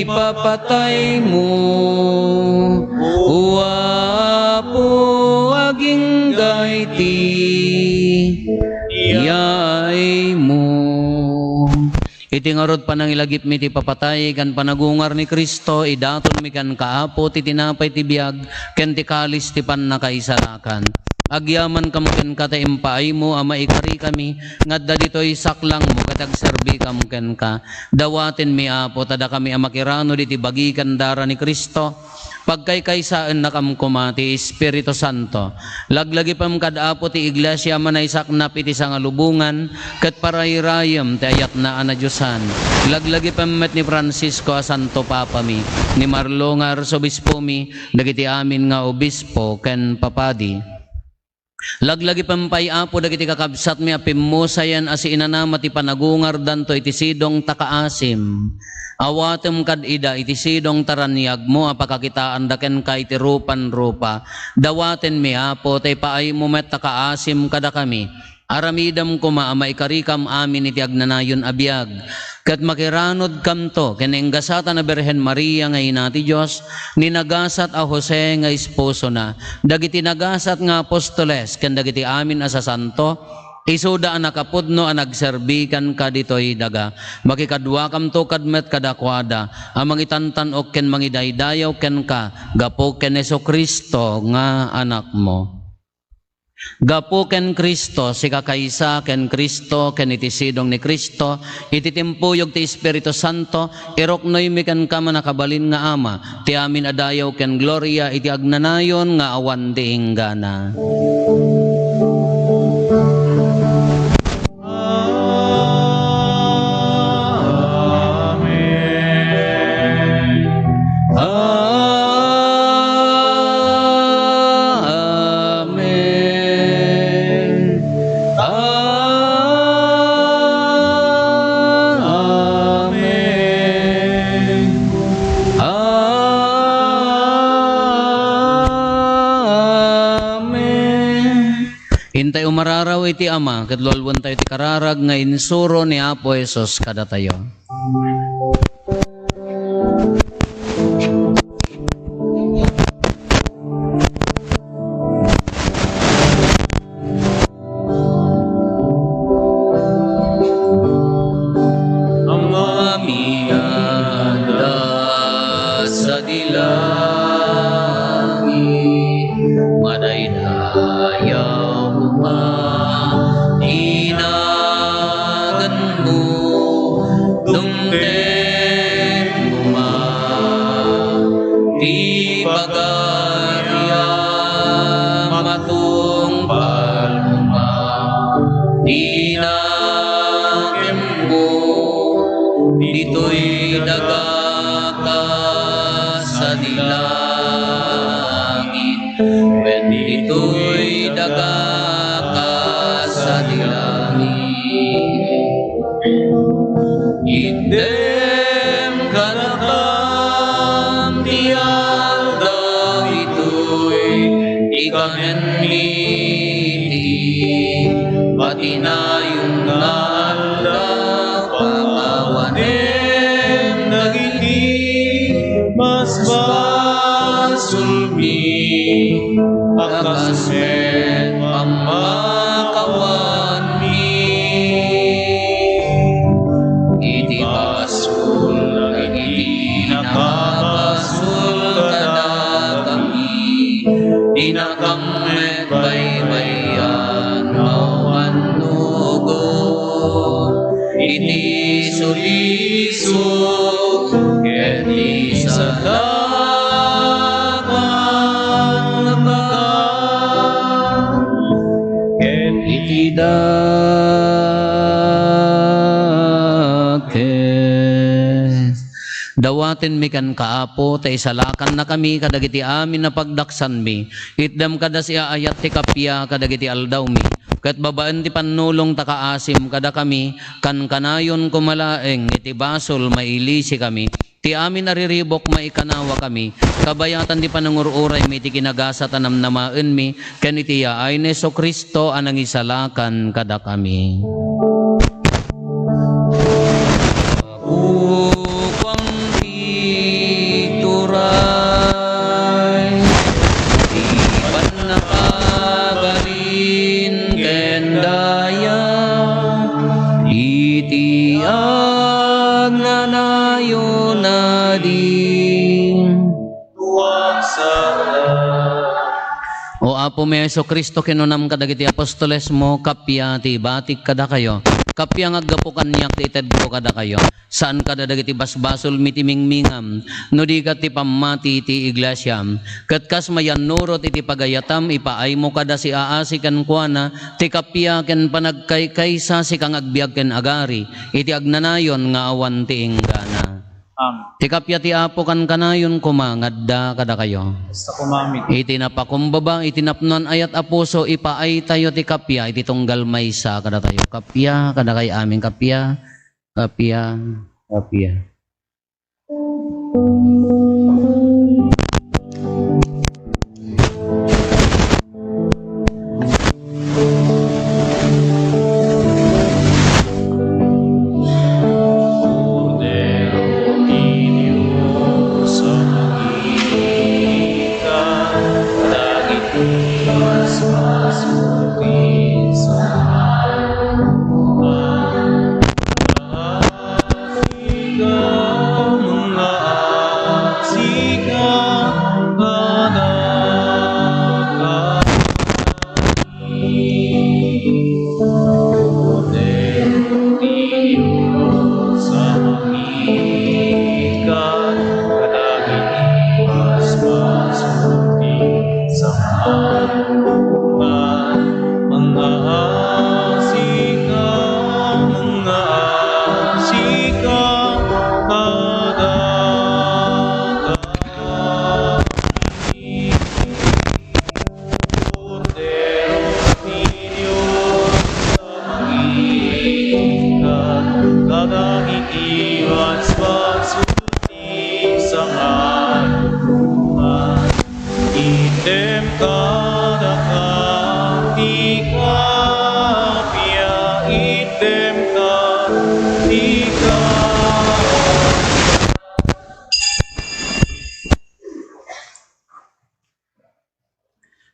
ipapataymo, O Apo, agingga iti yaymo. Iti ngarud panangilagipmi ti papatay ken panagungar ni Cristo, idatonmi kenka, Apo, ti tinapay ti biag ken ti kalis ti pannakaisalakan. Agyamankam kenka ta impaaymo a maikarikami nga adda ditoy saklangmo ket agserbikam kenka. Dawatenmi, Apo, ta dakami a makiranud iti bagi ken dara ni Cristo, pagkaykaysaennakam koma ti Espiritu Santo. Laglagipem kad Apo ti Iglesia a manaysaknap iti sangalubongan ket parayrayem ti ayatna a nadiosan. Laglagipem met ni Francisco a Santo Papami, ni Marlo nga Arsobispomi, dagiti amin nga obispo ken papadi. Laglagipem pay, Apo, dagiti kakabsatmi a pimmusayen a siinanama ti panagungardanto iti sidong ta kaasim. Awatem kad ida iti sidong ta raniagmo a pakakitaanda kenka iti rupan-rupa. Dawatenmi, Apo, ta ipaaymo met ta kaasim kadakami. Aramidem koma a maikarikam amin iti agnanayon a biag. Ket makiranudkamto ken ni gasat a Birhen Maria nga Ina ti Dios, ni nagasat a Jose nga esposona, dagiti nagasat nga apostoles ken dagiti amin a sasanto, isuda a nakapudno a nagserbi kenka ditoy daga. Makikaduakamto kad met kadakuada a mangitantan-ok ken mangidaydayaw kenka gapu ken Jesu-Cristo nga Anakmo. Gapu ken Cristo, sika kaysa ken Cristo, ken iti sidong ni Cristo, iti timpuyog ti Espiritu Santo, iruknoymi kenka, mannakabalin nga Ama, ti amin a dayaw ken gloria iti agnanayon nga awan ti inggana. Amen. Amen. Amen. Amen. Intay umararaw iti Ama, ket lualwentayo ti kararag nga insuro ni Apo Jesus kadatayo. Amin a adda sadi langit, madaydayaw koma ti naganmo, dumteng koma ti pagariam, matungpal koma ti naganmo. sadi langit, wen ditoy daga kas sadi langit. Itdem kadakam ti aldaw itoy, ikamen mi ti patinayon nga aldaw, pakawanem dagiti basbasolmi, a kas met pammakawanmi. Iti basol dagiti nakabasol kadakami, dinakam met baybay-an nga umannugom iti sulisog ken ti salakan nga pagan ken iti dakes. Dawatenmi kenka, Apo, ta isalakannakami kadagiti amin a pagdaksanmi. Itdem kada siaayat ti kappia kadagiti aldawmi. Ket babaen ti pannulong ta kaasim kadakami, kankanayon koma laeng iti basol mailisikami. Ti amin a riribuk maikanawakami, kabayatan ti panangur-uraymi iti kinagasat a namnamaenmi, ken iti yaay ni Jesu-Cristo a nangisalakan kadakami. Kukuam ti turay, ti pannakabalin ken daya, iti agnanayon a di O Apomi a Jesu-Cristo, kinunam kadagiti apostolesmo, kappia ti ibatik kadakayo. Kappia nga aggapu kaniak ti itedko kadakayo. Saan kada dagiti basbasolmi ti mingmingam, no di ket ti pammati ti iglesiam. Ket kas mayannurot iti pagayatam, ipaaymo kada siaasi kenkuana ti kappia ken panagkaykaysa, sika nga agbiag ken agari iti agnanayon nga awan ti inggana. Amen. Ti kappia ti Apo kankanayon koma nga adda kadakayo. Kasta koma met. Iti napakumbaba iti napnoan ayat a puso, ipaaytayo ti kappia iti tunggal maysa kadatayo. Kappia kadakay amin, kappia, kappia, kappia. Kordero ti Dios a mangikan dagiti basbasol ti saan. Sika, mangaasi ka kadakami. Kordero ti Dios a mangikan kadagiti basbasol ti saan. Mangaasi ka, mangaasi ka kadakami. Kordero ti Dios a mangikan kadagiti basbasol ti saan. Itdem kadakami ti kappia, itdem kadakami ti kappia.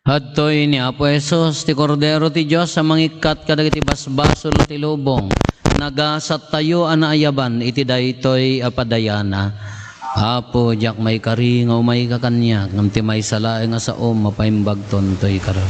Adtoy ni Apo Jesus, ti Kordero ti Dios a mangikkat kadagiti basbasol ti lubong. Nagasattayo a naayaban iti daytoy a padayana. Apo, diak maikari nga umayka kaniak, ngem ti maysa laeng a saom a paimbagton toy kararag.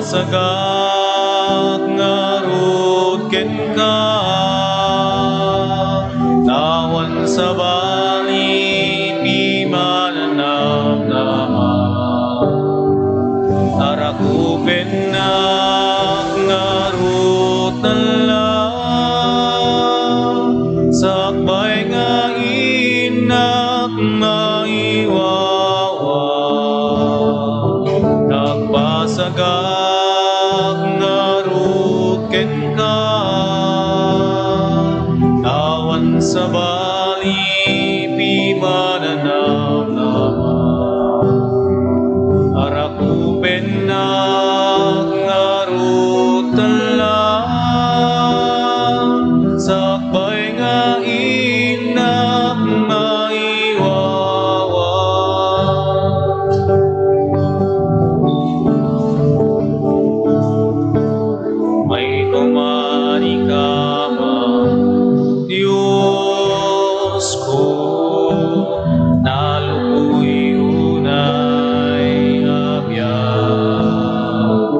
Sagak ngarud kenka, awan sabali ti mananamnama. Arakupennak ngarud, Alla, sakbay nga innak maiwawa. Nagbasagak ngarud kenka, awan sabali ti mananamnama. Arakupennak ngarud, Alla, sakbay nga innak maiwawa. May tumani ka man, Diosko, nalukoy unay a biag.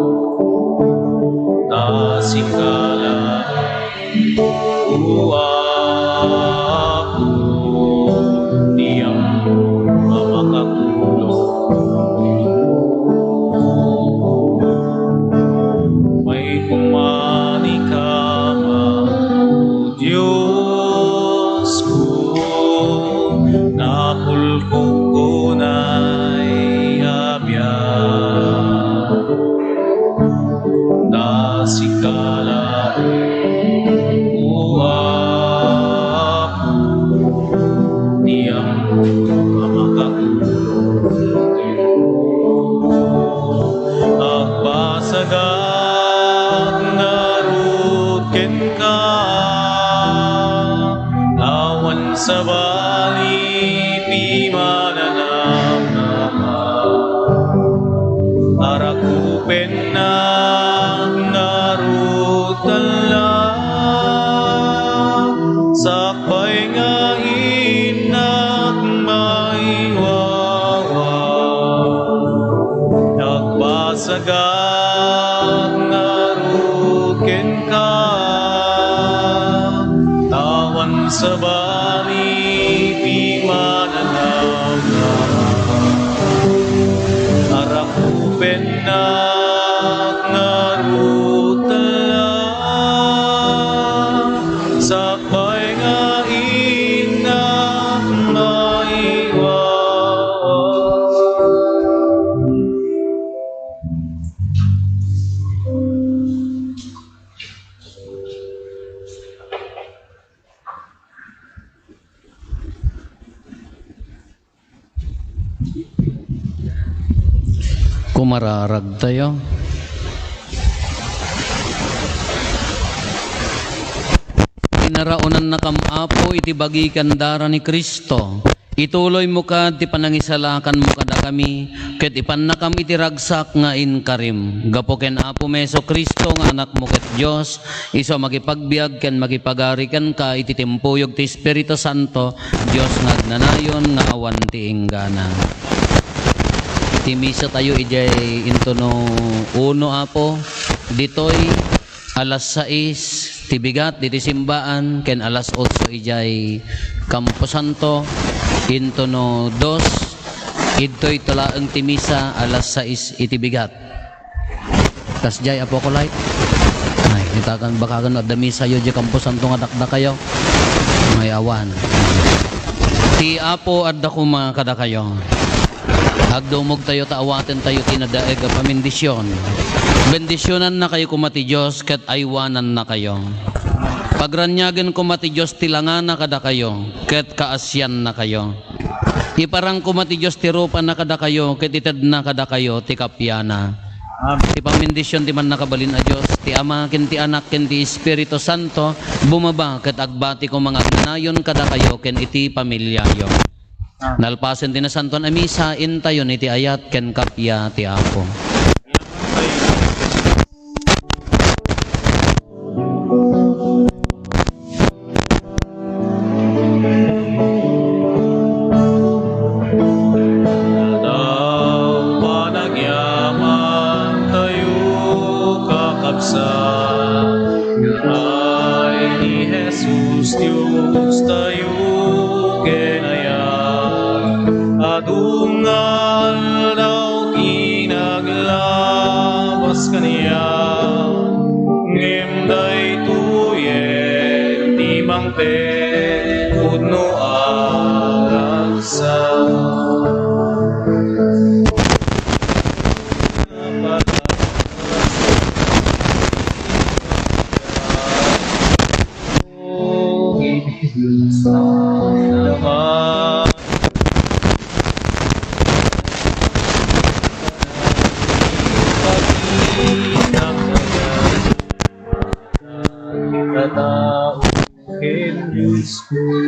Ta sika la, O Apo, ti ammom a makatulong. May tumani ka man, Diosko, nakulkok unay a biag. Ta sika la, O Apo, ti ammom a makatulong. Agbasagak ngarud kenka, awan sabali ti mananamnama. Arakupennak ngarud, Alla, sakbay nga innak maiwawa. Nagbasagak ngarud kenka, awan sabali ti mananamnama. Arakupennak ngarud, Alla, sakbay nga innak maiwawa. Kumararagtayo. Pinaraonannakam, Apo, iti bagi ken dara ni Cristo. Ituloymo kad ti panangisalakanmo kadakami, ket ipannakam iti ragsak nga inkarim. Gapu ken Apomi Jesu-Cristo nga Anakmo ket Dios, isu a makipagbiag ken makipagari kenka iti timpuyog ti Espiritu Santo, Dios nga agnanayon nga awan ti inggana. Ti misatayo idiay intono uno, Apo, ditoy alas sais ti bigat ditoy simbaan, ken alas otso idiay Camposanto, intono dos, idtoy to laeng ti misa, alas sais iti bigat. Kasdiay, Apo ko, lay. Ay, itakan, bakakan adda misayo diay Camposanto nga dakdakayo. Ay, awan. Ti Apo adda koma kadakayo. Agdumogtayo ta awatentayo ti nadaeg a pamendisyon. Bendisionannakayo koma ti Dios ket aywanannakayo. Pagraniagen koma ti Dios ti langana kadakayo ket kaasiannakayo. Iparang koma ti Dios ti rupana kadakayo ket itedna kadakayo ti kapiana. Amen. Ti pamendisyon ti Mannakabalin a Dios, ti Ama, ken ti Anak, ken ti Espiritu Santo, bumaba ket agbati koma nga agnanayon kadakayo ken iti pamiliayo. Amen. Nalpasen ti Nasantoan a Misa, intayon iti ayat ken kappia ti Apo. Aldaw panagyamantayo, Diostayo ken aya, adu nga aldaw ti naglabas kaniak, ngem daytoyen ti mangted pudno a ragsak. Katao ken Diosko.